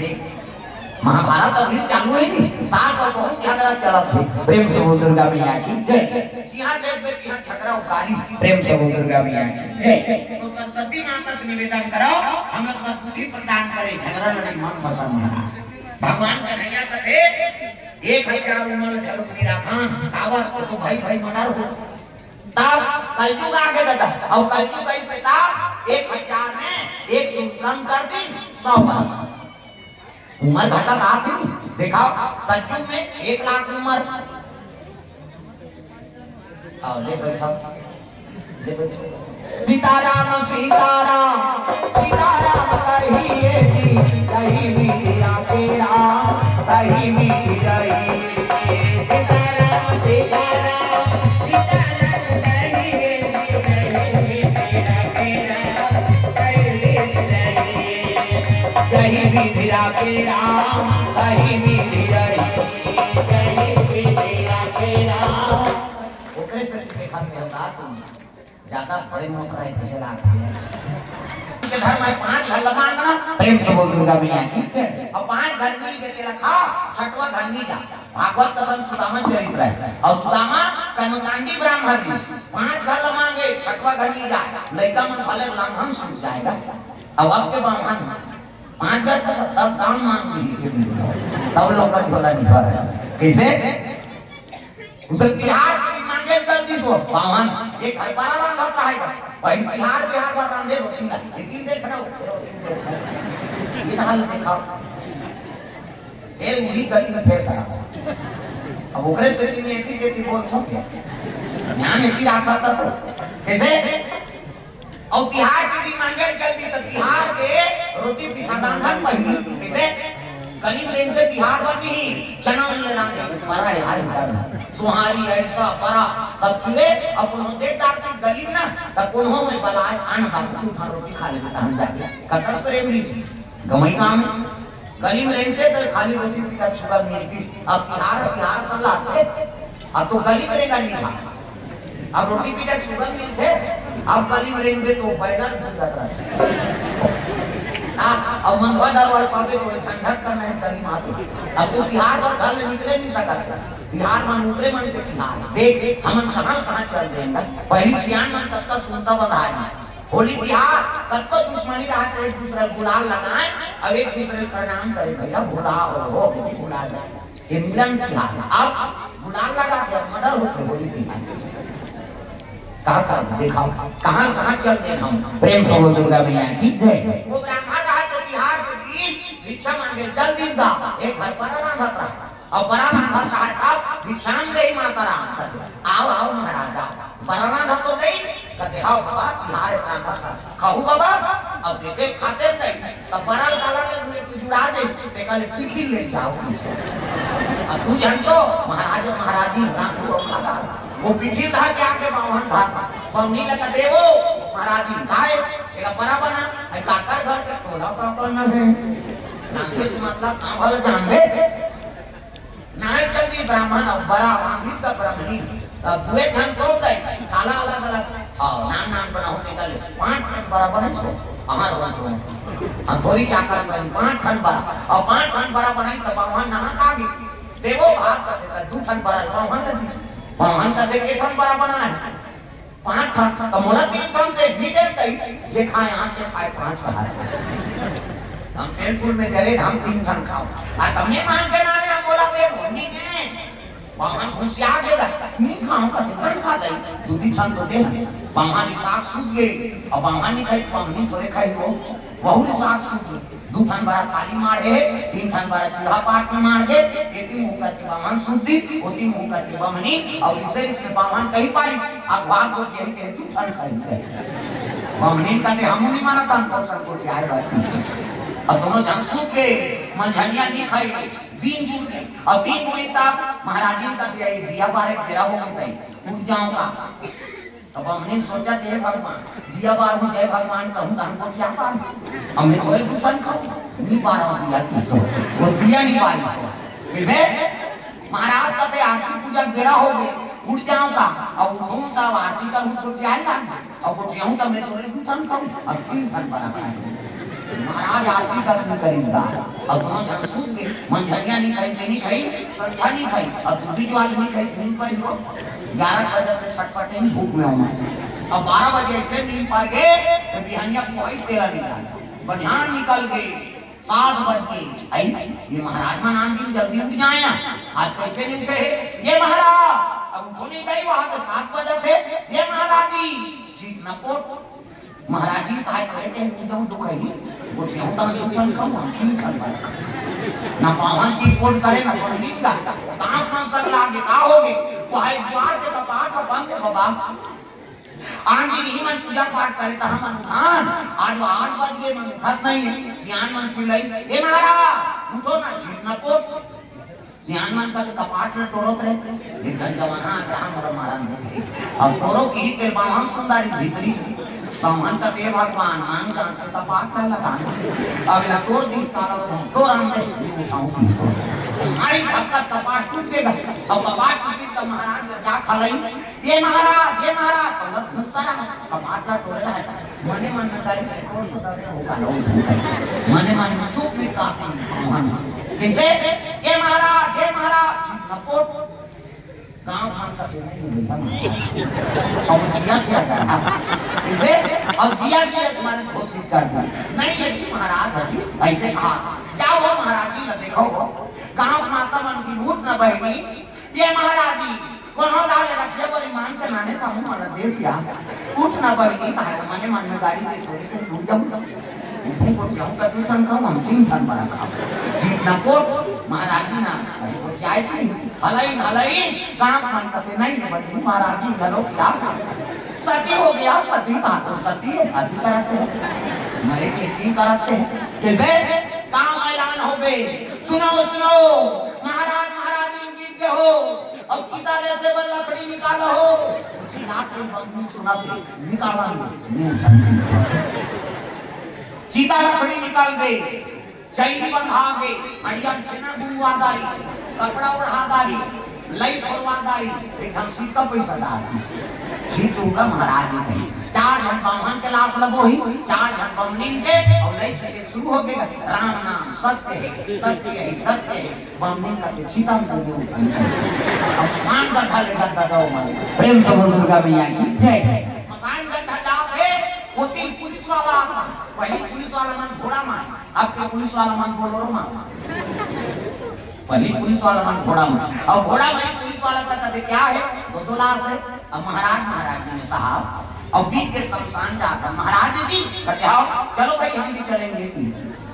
महाभारत अभी चालू है नहीं, सास और बहू झगड़ा चलत हे। प्रेम से बोल दुर्गा मैया की जय। जिहाँ देखबे तिहाँ झगड़ा अउ गारी। प्रेम से बोल दुर्गा मैया की जय। तो सरस्वती माता से निवेदन करो, हम लोग सद्बुद्धि प्रदान करे, झगड़ा लड़ाई मन पसंद है। भगवान कन्हैया कथे, एक हजार उमर जब मेरा खान, कावर तो भाई भाई मर्डर हो। तब कलयुग आगे दादा, अउ कलयुग ऐसे था, एक हजार में एक सौ कम कर दी, सौ बरस। उमर घटा रहा थी, देखा, सतयुग में एक लाख उमर। आओ, ले बैठा, ले बैठा। सीताराम, सीताराम, सीताराम कहिए जी, कहीं भी तेरा, तेरा, कहीं भी रही। सीताराम, सीताराम, सीताराम कहिए जी, कहीं भी तेरा, तेरा, कहीं भी रही। कहीं भी तेरा, तेरा, कहीं भी रही। ओकरे से देखा के होता तुम। ज्यादा बड़े मोट रहे थे, चला के घर में पांच घर लगा ना, प्रेम से बोल दुर्गा मैया की। और पांच घर मिल के तेरा खा, छठवा घर नहीं जा। भागवत कथन सुदामा चरित्र है। और सुदामा कर्मकांडी ब्राह्मण भी, पांच घर लगा मांगे, छठवा घर नहीं जाए। लड़का मन भले लांघन सूझ जाएगा। अब आपके बामन पांच घर तक दस दान मांग ली, तब लोग का झोला नहीं भरा। कैसे? उसे तिहार के दिन मांगे चल दिस वो बामन, एक घर पर रांधत रहेगा। पहले तिहार, तिहार पर रांधे रोटी ना, लेकिन देखना वो, ये हाल दिखाओ। फिर वही गली में फेर करा। अब ओकरे से तुम एती तेती बोल सो क्या? ध्यान एती रखा था तो। कैसे? और तिहार के दिन मांगे जल्दी, तो तिहार के रोटी पीठा रांधन पड़ी। कैसे? गली में इनके तिहार बन नहीं, जन्म ले रांधे, मरा है, हाय, हाय। सुहारी, ऐसा, बड़ा, सब चूल्हे, अब उन्होंने देख डालते गली में ना, तब उन्होंने बलाए, आन बाबू, तू उठा रोटी खा ले, हम जाके। कतल प्रेम नहीं। गंवई काम, गली में रहते तो खाली रोटी पीटा छुआ मिलती। अब तिहार, तिहार सब लाते। अब तो गली में रहना नहीं था। अब रोटी पीटा छुआ मिलते। अब गली में रहते तो बैगन भी लग रहा था। हाँ, अब मंदवा दर वाले पावे तो झंझट करना है गली में आके। अब तो तिहार पर घर में निकले नहीं सकता। तिहार में उतरे मन के तिहार। देख, देख, हमन कहाँ, कहाँ चल देंगे। पहली सियान मन तब तक सुनता बंधा है। होली तिहार, कतको दुश्मनी रहा तो एक दूसरे गुलाल लगाए, अब एक दूसरे को प्रणाम करे, भैया भुला हो, हो, भुला जाए। ये मिलन तिहार। अब गुलाल लगा के मर्डर होते होली तिहार। कहाँ, कहाँ दिखाओ, कहाँ, कहाँ चल दे हम? प्रेम से बोल दुर्गा मैया की जय। वो ब्राह्मण रहा तो तिहार के दिन भिक्षा मांगे चल दिन का, एक घर पर रांधत रहा। अब बड़ा रांधत रहा था, भिक्षाम गई माता राम करके। आओ, आओ महाराज, आओ। बड़ा रांधत तो गई, कहते, "आओ बाबा, तिहार रांधत था।" कहू बाबा, अब देते खाते नहीं, तब बड़ा साला के हुए तू जुड़ा दे, ते कहले, "पिठी ले जाओ इसको।" अब तू जान तो, महाराज, महाराजी, राम को खाता। वो पिठी धर के आके बावन था, बमनी लगा दे वो, महाराजी, गाय, तेरा बड़ा बना, ऐ काकर घर के तोला का करना है। राम से मतलब, काम वाला जान दे। नाय कभी ब्राह्मण अउ बड़ा रांधित का ब्राह्मणी। अब दुए ठन तो गए, काला अलग अलग। हाँ, नान नान बड़ा होते कर ले। पांच ठन बड़ा बने सो। हाँ, रोज रोज। हम थोड़ी क्या कर सकते, पांच ठन बड़ा। और पांच ठन बड़ा बने तो बावन नाना का भी। देवो भात का देता, दू ठन बड़ा, बावन का दीस। बावन का देख के ठन बड़ा बना है। पांच ठन, तो मोला तीन ठन दे, भी दे दई, जे खाए आंख के खाए पांच ठन। हम तेलपुर में जरे हम तीन ठन खाओ। आ तमने मान के ना रे, हम बोला दे, होनी के। बामन घुसिया के रह, नी खाओ, कते ठन खा दई, दू तीन ठन तो दे। बामन रिसास सूत गए, और बामन नहीं खाई, बामन थोड़े खाई हो, वहू रिसास सूत गए। दू ठन बड़ा थाली माढ़े, तीन ठन बड़ा चूल्हा पाट में माढ़े, एती मुंह करके बामन शुद्धि, ओती मुंह करके बमनी, और इसे, इसे बामन कहीं पालिस, अब बाप को यही कहे, "तू ठन खाई है।" बमनी कहते, "हम नहीं माना था, हम तो संकोच आए बात नहीं।" अब दोनों झन सूत गे, मंझनिया नइ खाई, दिन बुड़ गे। अब दिन बुड़ी तब महाराज जी का दिया, दिया बारे घेरा हो गए, उठ जाऊंगा। अब हमने सोचा, हे भगवान, दिया बार में जय भगवान कहूँ, तो हमको क्या बार? हमने तो एक टूटन खाऊ, नहीं बार दिया की सो, वो दिया नहीं बार सो। इसे महाराज का पे आरती पूजा बेरा हो गए, उठ जाऊंगा। अब उठूं तब आरती का हमको क्या है? अब उठ जाऊं तब मैं तो एक टूटन खाऊ, अब तीन टूटन बना खाए। महाराज आरती का शुरू करेगा। अब दोनों झन सूत गे, मंझनिया नइ खाई, नइ खाई, संझा नइ खाई, अब दूसरी जो आदमी खाई, तीन पर हो। ग्यारह बजे में छटपटे में भूख में हूँ। अब बारह बजे से नींद पड़ गे, तो बिहनिया को वही तेरा निकाल, बझान निकल गे, सात बज गे। आई, ये महाराज मन आन दिन जल्दी उठ जाए, आज कैसे नहीं उठे? ये महाराज, अब उठो नहीं गई, वहां तो सात बजे थे। ये महाराज जी, जीत न पोट। महाराज जी कहा, करे के नहीं जाऊं दुख है, वो जाऊं तो दुख कम कम हम की कर बात। ना पावन की कोट करे, ना कोई नहीं का। काम काम सब लागे, का हो गए? वो है द्वार के कपाट बंद बाबा। आन दिन ही मन पूजा पाठ करे, तो हम अनुमान, आज वो आठ बज गए, मन उठत नहीं है। सियान मन चिल्लाई, "ए महाराज, उठो ना, जीत ना पोट।" सियान मन का तो कपाट में टोरत रहे, एक घंटा वहां आ रहा, मोर महाराज। अब टोरो की तेरे बावन सुंदरी भीतरी, बावन का ते भगवान, मान का तो कपाट में लगा। अब इला तोड़ दी, ताला तो तोड़ हम दे, उठाऊं की सो। अरे, धक्का कपाट टूट गया। अब कपाट टूटी तो महाराज जा खलाई, "ये महाराज, ये महाराज," तो बहुत गुस्सा रहा, कपाट का टोल रहा है। मने मन में गाड़ी में कौन सा दर्द होगा, लोग होगा। मने मन में चुप में काफी भगवान। जैसे, "ये महाराज, ये महाराज," चित लपोट, गांव खान का तो नहीं मिलता महाराज। अब जिया क्या करा? जैसे, अब जिया की तुम्हारे घोषित कर दी। "नहीं, ये भी महाराज है जी," ऐसे कहा। "क्या हुआ महाराज जी, मैं देखो हो, गांव माता मन की मूर्त न बहनी, ये महाराज जी, कोनो डाले रखे बड़ी मान के नाने कहूँ वाला देश या। उठ ना बड़ी, कहा तो मने मन में गाड़ी दे छोड़ी के टूट जाऊँ। इतने को जाऊँ तो दूसरन का हम तीन ठन बड़ा खाओ। जीत ना पोट, महाराज जी ना, अरे वो क्या है कि हलाई, हलाई, काम मन कते नहीं है, बड़ी महाराज जी घरो क्या? सती हो गया, सती बात हो, सती है, सती करते हैं। मरे के की करते हैं। जैसे काम ऐलान हो गए, सुनो, सुनो, महाराज, महाराज जी के हो, अब चिता लेसे बर लकड़ी निकालो हो। नाथ के बंधु सुना थे, निकाला नहीं, नहीं उठा नहीं। चिता लकड़ी निकाल दे, चैनी बंधा दे, हड़िया छेना बुनवा दारी, कपड़ा ओढ़ा दारी, लई फोरवा दारी, एक हम सीता पैसा डाल दी। सीतू का महाराज जी कही, चार झन बाम्हन के लाश लगो ही, चार झन बमनिन के, और लई छे शुरू हो गए, राम नाम सत्य है, सत्य है, सत्य है। बामनी का तो चिता में तो नहीं उठाई। अब मसान गड्ढा ले गड्ढा दो मन। प्रेम से बोल दुर्गा मैया की जय। मसान गड्ढा जाओ है, वो तीन पुलिस वाला आता। पहली पुलिस वाला मन घोड़ा मार, अब के पुलिस वाला मन बोलेरो मार। पहली पुलिस वाला मन घोड़ा मार। अब घोड़ा मार पुलिस वाला का कहते क्या है? दो दो लाश है। अब महाराज, महाराज जी ने साहब, अब बीच के शमशान जाकर महाराज जी कहते, "आओ, चलो भाई, हम भी चलेंगे।"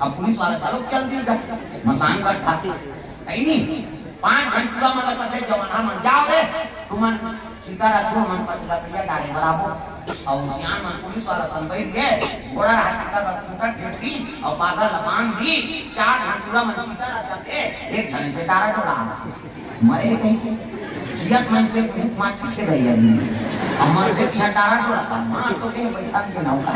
अब पुलिस वाला चलो चल दी जा, मसान गड्ढा। नहीं, पांच घंटा मतलब पसे जमाना मन जाओ रे, तुमन चिता रचो, मन पति लकड़िया डारे बराबर। और सियान मन पुलिस वाला संभल के घोड़ा रहा चिता का टूटा ठेठी और पागल लबान दी, चार घंटा मन चिता रचते, एक घने से डारा डोला। मरे कहीं के जियत मन से भूख मार सीखे गई अभी। अब मर के तिहा डारा डोला था, मार तो के बैठा के नाव का।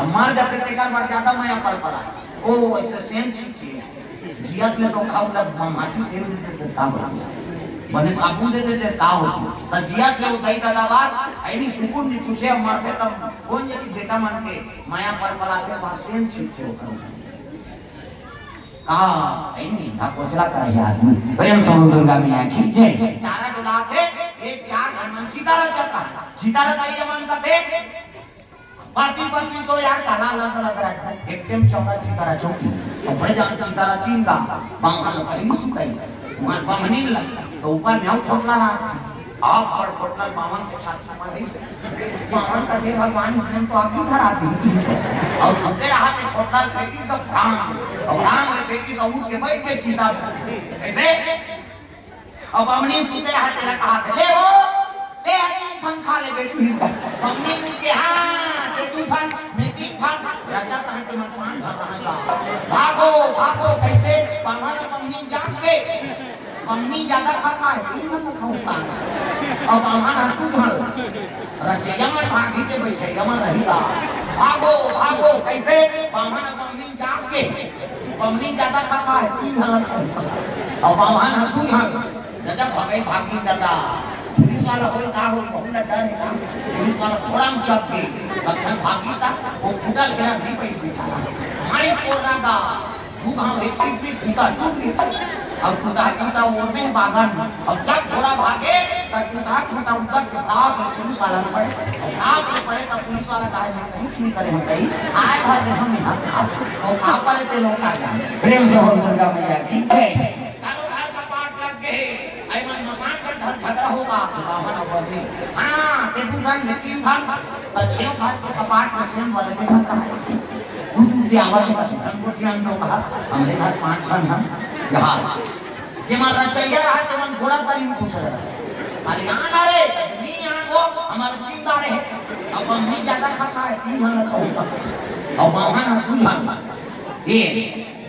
अब मर जाते तेकर मर जाता मैं अपल पड़ा। ओ, ऐसे सेम चीज है। जियत में तो खाऊ लब माटी तेल दे देते ता बने। बने साबुन दे देते ता हो। त जियत में उठाई दादा बात, ऐनी कुकुर नहीं पूछे, अब मरते तब कौन जल्दी बेटा मन के माया पल पलाते, वहाँ सेम चीज हो। का, ऐनी, ना कोचला का है आदमी। प्रेम से बोल दुर्गा मैया की जय। तारा डोला थे, एक चार घन मन सितारा चलता। सितारा का ये मन का थे, पापी, पापी तो यार काला अलग अलग रहा है। एक टेम चौड़ा सितारा चौकी। और बड़े जान सितारा चीन का, बांगा लोग कहीं नहीं सुनता ही। वहाँ बामनी लग, तो ऊपर न्याऊ खोटला रहा था। आप बड़ खोटला बामन के छाती में है। बामन का देव भगवान इसने तो आप क्यों धरा दी? और सुते रहा थे खोटला फेंकी तो भांग। और भांग में फेंकी तो उठ के बैठ के चिता। ऐसे अब बामनी सुते रहा, तेरा कहा थे, "ले वो, ते तीन ठन खा ले बेटू ही।" बामनी मुंह के, "हाँ, ते तू ठन, मैं तीन भाग, रजा तहां के मन पान भर रहा है बा। भागो, भागो, कैसे? बाम्हन बमनी जाग के। बमनी ज्यादा खाता है, तीन मन खाऊंगा। और बाम्हन हंसू भर। रजैया में भागी के बैठे, यमन रही बा। भागो, भागो, कैसे? बाम्हन बमनी जाग के। बमनी ज्यादा खाता है, तीन मन खाऊंगा। और बाम्हन हंसू भर। जब भगई भागी दादा, पुलिस वाला बोल का हो, बहुत ना डर है ना। पुलिस वाला घोड़ा में चढ़ के, सब जन भागी था, वो फूटल घेरा भी पे बेचारा। मारी कोर ना का, तू कहाँ एक चीज भी फूटा, तू भी। अब फूटा फूटा वो में बागन, अब जब घोड़ा भागे, तब फूटा फूटा उधर से भाग, पुलिस वाला ने पड़े, और भाग में पड़े, तब पुलिस वाला कहा, "हम कहीं नहीं करे, हम कहीं आए, भाग हम यहाँ, आप, हम आप वाले ते लोग आ जाए।" प्रेम से बोल दुर्गा मैया की जय। चारों घर कपाट लग गए। अरे मन मसान कर घर झगड़ा होगा, तो बामन और बरनी। हाँ, ते दू ठन में तीन ठन, तो छह ठन के कपाट में स्वयं वाले के घर कहाँ है ऐसे? उदू उदे आवा के कति ठन को ध्यान दो कहा, हमरे घर पाँच ठन हम, यहाँ। जे मन रचैया रहा, ते मन गोड़ा पर ही खुश रहा। अरे आना रे, नी आन वो, हमारा जिंदा रहे। अब हम नहीं ज्यादा खाता है, तीन ठन रखा होगा। और बामन और दू ठन। ये,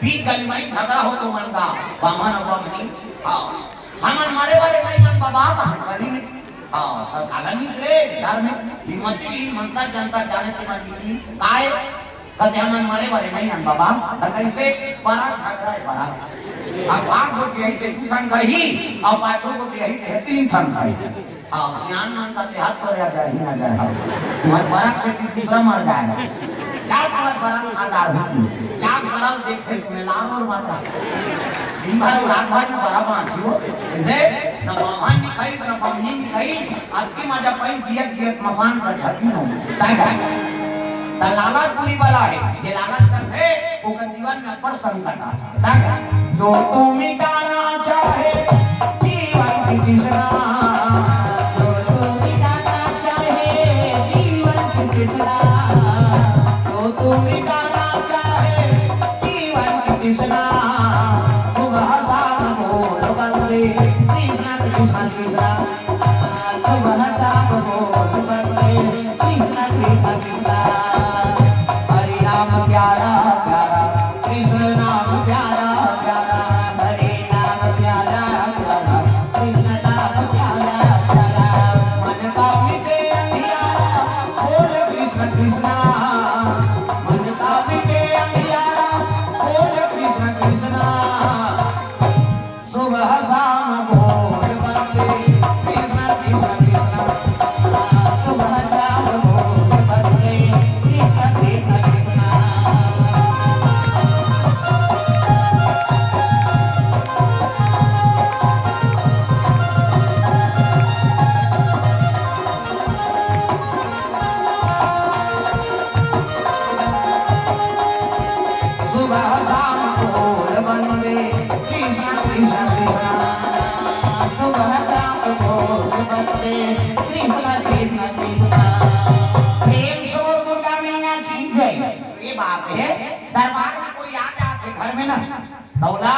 बीच गली में झगड़ा हो तो मन का, बामन और बमनी। हाँ। हमन मरे वाले नहीं मन बाबा, हम करी नहीं। हाँ, तो काला निकले, डर में, हिम्मत ही, मंतर जंतर जाने के मन निकली। काय? कहते हमन मरे वाले नहीं मन बाबा, तो कैसे? बड़ा झगड़ा है, बड़ा। अब आग को यही ते दू ठन कही, और पाछू को यही ते तीन ठन कही। हाँ, सियान मन कहते हाथ तो रह जाए, ही ना जाए, हाँ। तुम्हारे बरक से कि दूसरा मर जाए। क्या तुम्हारे बरक ना जाए, हाँ। क्या बरक देखते तुम्हें लाल और मात्रा। दिन भर रात भर में बड़ा बांची हो। इसे न बामन निकाई, न बमनी निकाई, अबकी मजा पाई जियत जियत मसान का झपी हो। तय है। त लालच बुरी बला है, जे लालच करथे, ओकर जीवन में अब्बड़ संकट आथे। तय है। जो तू मिटाना चाहे जीवन की तृष्णा, जो तू मिटाना चाहे जीवन की तृष्णा, जो तू मिटाना चाहे जीवन की तृष्णा, सुबह शाम बोल बंदे कृष्णा कृष्णा कृष्णा। सुबह शाम बोल बंदे कृष्णा कृष्णा कृष्णा। हरि नाम प्यारा प्यारा, कृष्ण नाम प्यारा प्यारा, हरि नाम प्यारा प्यारा, कृष्ण नाम प्यारा प्यारा। मन का मिटे अंधियारा, बोल कृष्ण कृष्णा। मन का मिटे अंधियारा, बोल कृष्ण कृष्णा। सुबह शाम बोल बंदे कृष्णा कृष्णा कृष्णा। सुबह शाम बोल बंदे कृष्णा कृष्णा कृष्णा। सुबह शाम बोल बंदे कृष्णा कृष्णा कृष्णा। सुबह शाम बोल बंदे कृष्णा कृष्णा कृष्णा। प्रेम से बोल दुर्गा मैया की जय। ये बात है, दरबार में कोई आ जाते घर में ना, दौला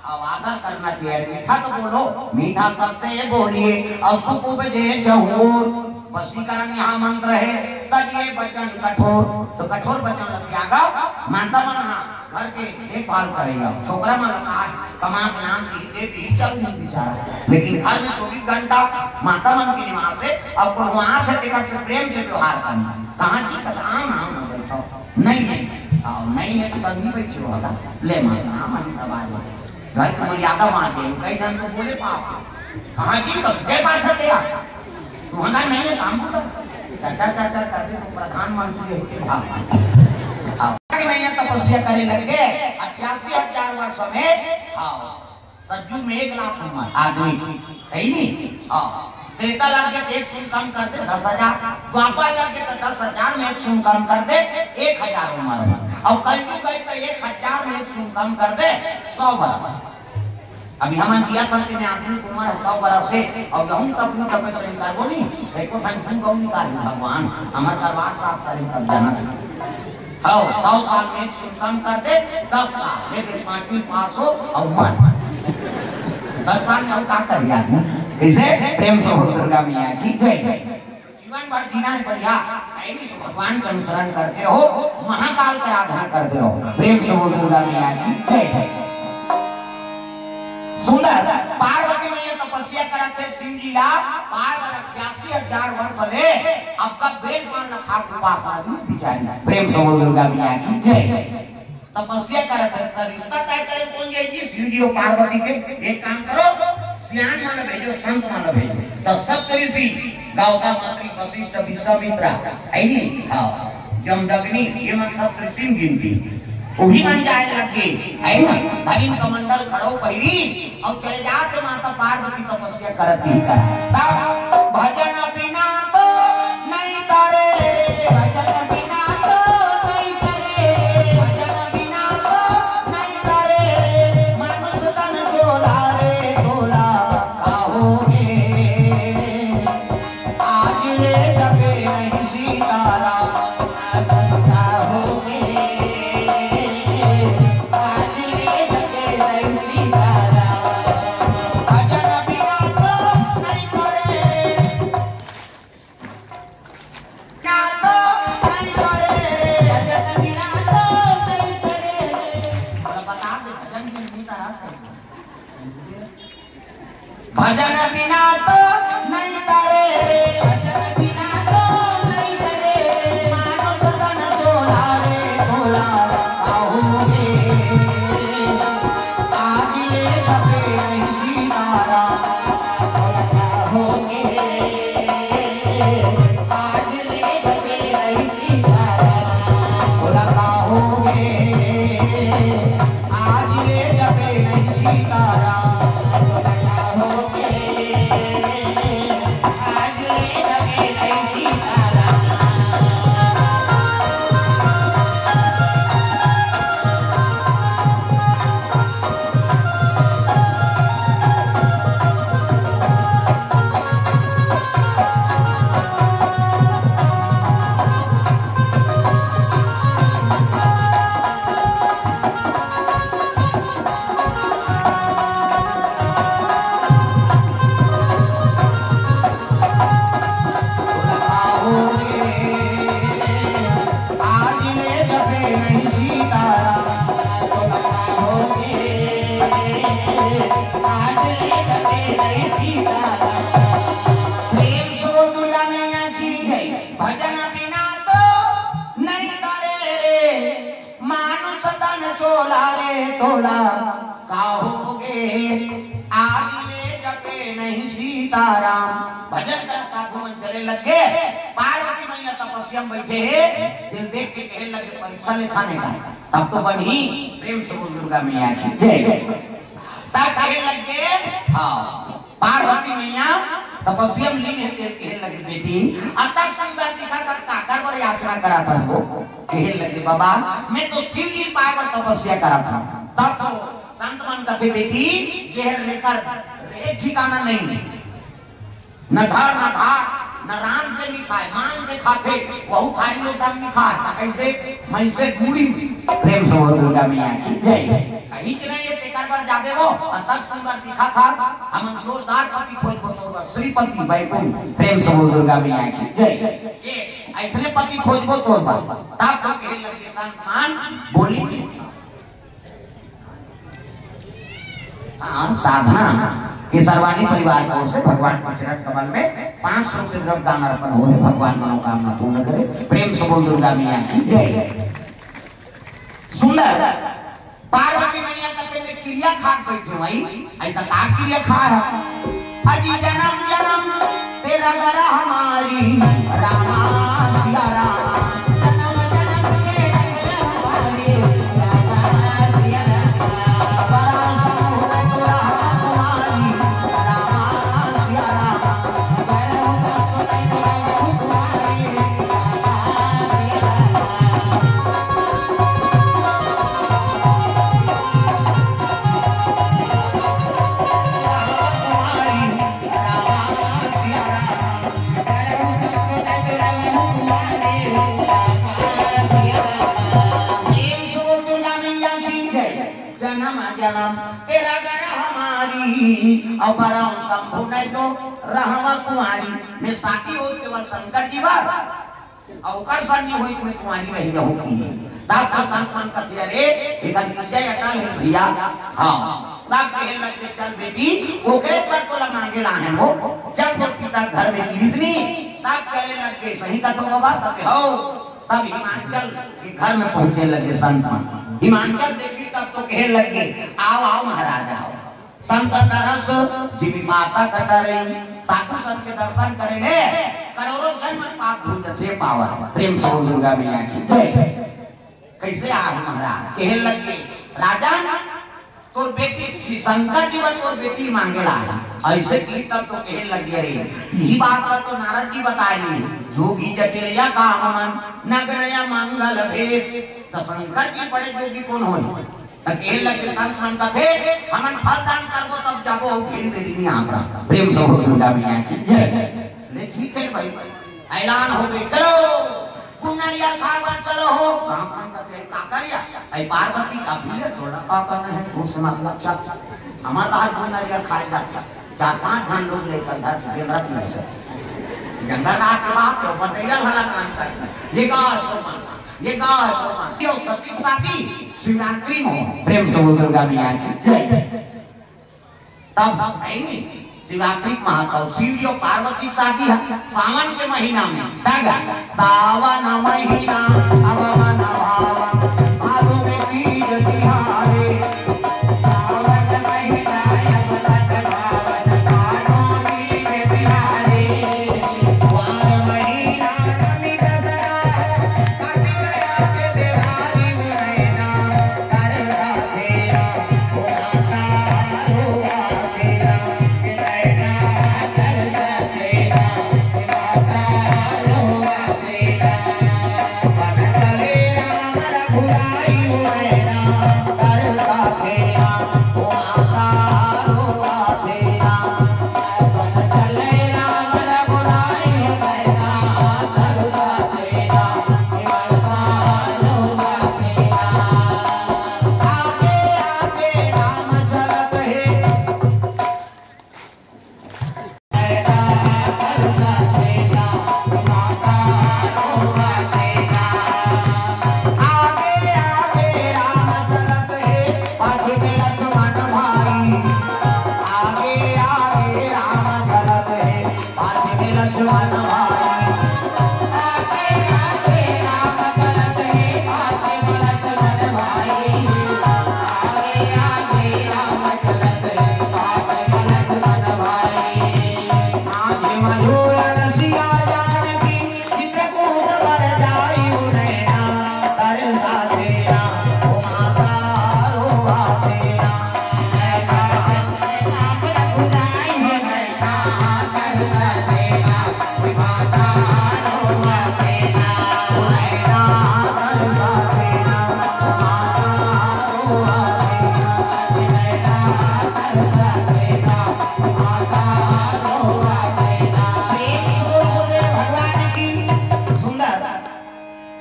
अब आदर करना चाहिए। मीठा तो बोलो, मीठा सबसे बोलिए। और सुख उपजे चहुओर, वशीकरण यहाँ मंत्र है। तजिए वचन कठोर, तो कठोर वचन ला त्यागा। माता मन हा घर के देखभाल करेगा, छोकरा मन आज कमा के नाम की देती चल नहीं बेचारा, लेकिन घर में चौबीस घंटा माता मन के निवास है। और कोनो आत है, तेकर से प्रेम से व्यवहार करना। कहाँ जी कथा नाम न बैठो, नहीं है, आओ, नहीं है तो कभी बैठे होगा। ले माता, हम अभी दबा ले। घर की मर्यादा मार दे, कई जन तो बोले पाप। हाँ जी, तो जय पाठ कर दिया। तू हमारा नहीं है काम को कर। चाचा, चाचा करते तो प्रधानमंत्री रहते भाग। हाँ। कि मैंने तपस्या करे लग गए, अट्ठासी हजार वर्ष में। हाँ। सज्जू में एक लाख उम्र आदमी, सही नहीं? हाँ। त्रेता लग गए तो एक शून्य कम कर दे, दस हजार। द्वापर लग गए तो दस हजार में एक शून्य कम कर दे, एक हजार उम्र हो। और कलयुग गए तो एक हजार में एक शून्य कम कर दे, सौ वर्ष। अभी हमन जिया करते में आदमी की उम्र है सौ बरस है, और यहूँ तक अपनी तपस्या नहीं करबो नहीं, एको ठन क्यों गौ निकाल भगवान, हमार दरबार साफ करे तब जाना चाहिए। हाँ, सौ साल में एक शून्य कम कर दे, दस साल, लेकिन पांचवी पास हो और मर। दस साल में और का करिए आदमी? इसे प्रेम से हो दुर्गा मैया की जय। जीवन भर जीना है बढ़िया, भगवान के अनुसरण करते रहो, महाकाल के आराधना करते रहो। प्रेम से बोल दुर्गा मैया की जय। सुंदर पार्वती मैया तपस्या करत हे शिव जी ला, बार बार अठासी हजार वर्ष ले अब तक बेल पान ला खा के उपास आदमी बिचारी। प्रेम से बोल दुर्गा मैया की जय। तपस्या करत हे, त रिश्ता तय करे कोन जाई जी? शिव जी अउ पार्वती के। एक काम करो, सियान मन भेजो, संत मन भेजो। त सप्त ऋषि गौतम, अत्रि, वशिष्ठ, विश्वामित्र, है नी? हाँ, जमदग्नि, ये मन सप्त ऋषि में गिनती। उही मन जाए लग गे, है ना? हरिन कमंडल खड़ो पहिरी, अउ चले जात हे माता पार्वती तपस्या करत ही कर। तब भजन बिना तो नहीं तरे रे, भजन बिना तो नहीं तरे रे, भजन बिना तो नहीं तरे रे, मानुष तन चोला रे चोला, का होगे? आज ले जपे नहीं सीताराम, का होगे? आज ले जपे नहीं सीताराम। भजन बिना तो नहीं करे, ना तो नहीं करे, भजन बिना तो नहीं करे। मतलब बता दे, भजन बिन सीताराम। भजन बिना तो नहीं तरे रे, भजन बिना तो नहीं तरे रे, मानुष तन चोला रे चोला, का होगे? आज ले जपे नहीं सीताराम, का होगे? आज ले जपे नहीं सीताराम, बोला का होगे? आज ले जपे नहीं सीताराम। प्रेम से बोल दुर्गा मैया की जय। भजन बिना तो नहीं तरे रे, मानुष तन चोला रे चोला, का होगे? आज ले जपे नहीं सीताराम। भजन करा साधु मन चले लग गे, पार्वती मैया तपस्या में बैठे हे, देख देख के कहे लगे परीक्षा ले खाने का, तब तो बनी। प्रेम से बोल दुर्गा मैया की जय। तब कहे लग गे, हाँ। पार्वती मैया तपस्या में लीन हे, तेल कहे लगे, "बेटी, अतक सुंदर दिखत हस, काकर बर याचना करत हस?" वो कहे लगे, "बाबा, मैं तो शिव जी पाए बर तपस्या करत हूँ।" तब तो संत मन कथे, "बेटी, ये रेकर एक ठिकाना नहीं है, न घर, न घाट, न रांध के नहीं खाए, मांग के खाथे, वहू थारी लोटा में नहीं खाए, त कैसे, मैं से पूरी।" प्रेम से बोल दुर्गा मैया की जय। कहीं के नहीं ये तेकर बर जाबे वो, अतक सुंदर दिखत हस, हमन जोरदार पति खोजबो तोर बर, श्रीपति बैकुंठ। प्रेम से बोल दुर्गा मैया की जय। ये ऐसने पति खोजबो तोर बर, तब तो कहे लगे संत मन बोली। हाँ, साधना के सरवानी परिवार की ओर से भगवान के चरण कमल में पाँच सौ रुपये द्रव्य दान अर्पण हो है। भगवान मनोकामना पूर्ण करे। प्रेम से बोल दुर्गा मैया की जय। सुंदर पार्वती मैया कथे, "मैं किरिया खा के बैठे हूँ भाई।" आई तो का किरिया खा है? "अजी जन्म जन्म तेरा गरा हमारी, रामा सिया रामा।" प्रेम से बोल दुर्गा मैया की जय। जन्म जन्म तेरा गर हमारी, अउ बरव शंभु नहीं तो रहवा कुंवारी। मैं साथी हो केवल शंकर जी बर, अउ ओकर संग नइ होई त मैं कुंवारी रहि जाहूं कि। तब तो संत मन कथे, "अरे, एकर विषय अटल हे भइया।" हां, तब कहे लग गे, "चल बेटी, ओकरे बर तोला मांगे ला हे वो, जब तोर पिता घर में गिरिस नी।" तब चले लग गे, "सही कथो बाबा?" तब कहे, "हव।" तब हिमांचल के घर में पहुंचे लग गे संत मन। हिमांचल देखिस तब तो कहे लग गे, "आव, आव महाराज, आव।" संत दरस जिमि माता कटरई, साधु संत के दर्शन करे ले करोड़ों जन्म पाप धुल जथे पावन। प्रेम से बोल दुर्गा मैया की जय। कइसे आय महाराज? कहे लग गे, "राजा, तोर बेटी शि-, शंकर जी बर तोर बेटी मांगे ला आय।" अइसे कहिस तब तो कहे लग गे, "अरे, इही बात ला तो नारद जी बताय हे, जोगी जटिल या काम मन, नगनया मंगल भेष।" त शंकर जी बड़े जोगी कोन होही? त कहे लग गे, संत मन कथे, "हमन फल दान करबो तब जाबो, अउ फिर मेरी नहीं आप रहा।" प्रेम से बोल दुर्गा मैया की जय। ले ठीक हे भाई, ऐलान हो गे, "चलो, गुड़ नरियर खाए बर चलो हो।" गांव मन कथे, "का करिया?" "अई पार्वती का भी ले, तोला का करना हे, घूस मार ला, चल।" हमर दार गुड़ नरियर खाए जाथे, चार पांच झन लोग लेकर धर बेंदरा पी सकथे। जंगल रात के बात तो बटैया भला काम करथे। ये गाय को मारना, ये गाय को मारना। यो सती साथी शिवरात्रि में हो। प्रेम से बोल दुर्गा मैया की जय। तब, तब है नी, शिवरात्रि के महात्म, शिव जी अउ पार्वती के शादी हे सावन के महीना में। तब सावन महीना अब मन भावन, भादो में तीज तिहारे। सावन महीना अब मन भावन, भादो तीज तिहारे। कुआर महीना नमी दसरा,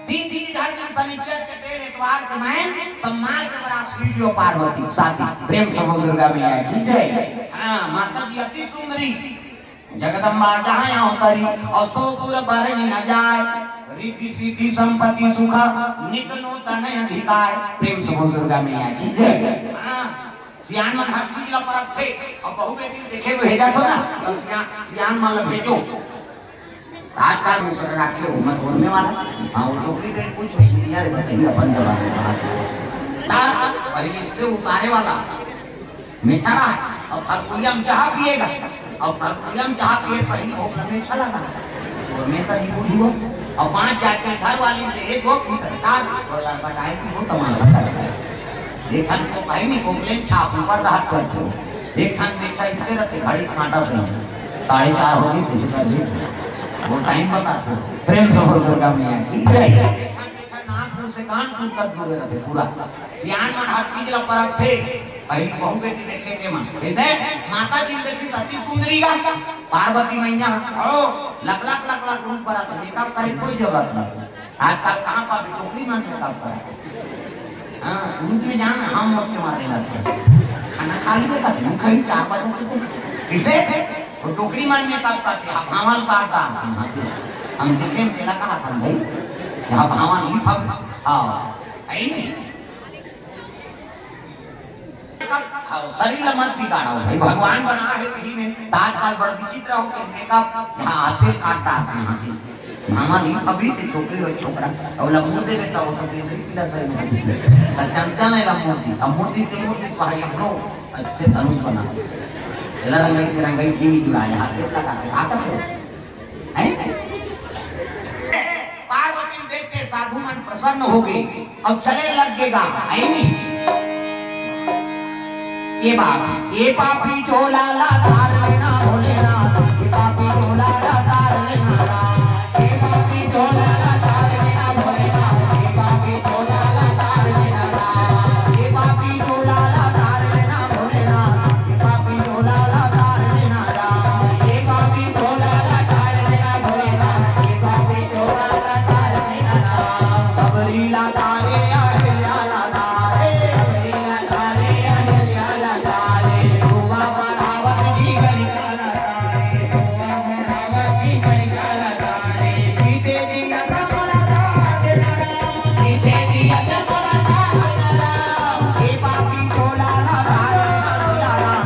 दिन दिन घर में शनिचर के दिन, एतवार के मैं सम्मान के बरात शिव जी और पार्वती शादी। प्रेम से बोल दुर्गा मैया की जय। हाँ, माता जी अति सुंदरी जगदम्बा जहाँ अवतरी, और सो पुर बरनि न जाय, रिद्धि सिद्धि संपत्ति सुख नित नूतन अधिकार। प्रेम से बोल दुर्गा मैया की जय। हाँ, सियान मन हर चीज ला परखथे, और बहू बेटी देखे भेजत हो ना, तो सियान, सियान मन ला भेजो। आजकल दूसरा राखे हो, मैं बोलने वाला। हाँ, वो डोकरी के कुछ सीनियर बताइए अपन जवाब में बात। ता, और इससे उतारे वाला मेछा रहा है, और फलपुलिया में चाह पिएगा, और फलपुलिया में चाह पिए पहली होकर मेछा लगा। और मैं तो नहीं बूढ़ी हो, और पांच जाके घर वाली से एक हो की सरकार, और बताए कि वो तमाशा कर रहा है। एक ठन तो भाई नहीं, कोकले छाप ऊपर दाहत करते हो। एक ठन मेछा इससे रहते, घड़ी कांटा से। साढ़े चार हो गई, किसी का भी। वो टाइम बताते हो। प्रेम से बोल दुर्गा मैया की जय। एक ठन मेछा नाक मुंह से कान तक जुड़े रहते पूरा। सियान मन हर चीज ला परखथे। पहली बहू बेटी देखे के मन। जैसे माता जी देखी अति सुंदरी गा। पार्वती मैया, ओ, लक लक लक लक रूप बरत, मेकअप करे कोई जरूरत नहीं। आजकल कहाँ पर भी टोकरी मन मेकअप करे। हाँ, दूध में जाना, हम लोग के मारे लगे। खाना खा लियो, बस मुंह खाई चार बजे से। किसे? वो टोकरी मन मेकअप करते, आप भावल पार पार। हम देखे तेला कहा था भाई, यहाँ भावा नहीं फब, हाँ, आई नहीं। हाँ, शरीर ला मत बिगाड़ो भाई, भगवान बना है कहीं में। तो आजकल बड़ विचित्र हो के मेकअप यहाँ आते काट डालते हैं, यहाँ के। मामा नहीं, अभी के छोकरी और छोकरा, और लम्बू दे बेटा हो तो केंद्री पीला सही नहीं। तो चंचल है लम्बू दी, अम्मू दी, तेमू दी, सहाय अपनो, ऐसे धनुष बना दे। तेला रंगाई, तेरा रंगाई, कीनी बुलाया, हाथ दे लगा के, हाथ दे। हैं? पार्वती देख के साधु मन प्रसन्न हो गए और चले लग गे गा, है नी? ये बात, ये पापी झोला ला तार लेना भोलेनाथ, ये पापी झोला ला तार लेना राम। ये पापी झोला ला तार लेना भोलेनाथ, ये पापी झोला ला तार लेना राम। ये पापी झोला ला तार लेना भोलेनाथ, ये पापी झोला ला तार लेना राम। ये पापी झोला ला तार लेना भोलेनाथ, ये पापी झोला ला तार लेना राम। सबरी ला तारे, अहिल्या ला तारे। सबरी ला तारे, अहिल्या ला तारे। शोभा बढ़ावत जी गणिका ला तारे। शोभा बढ़ावत जी गणिका ला तारे। जीते जी असा मला तार देना राम। जीते जी असा मला तार देना राम। ये पापी झोला ला तार लेना राम।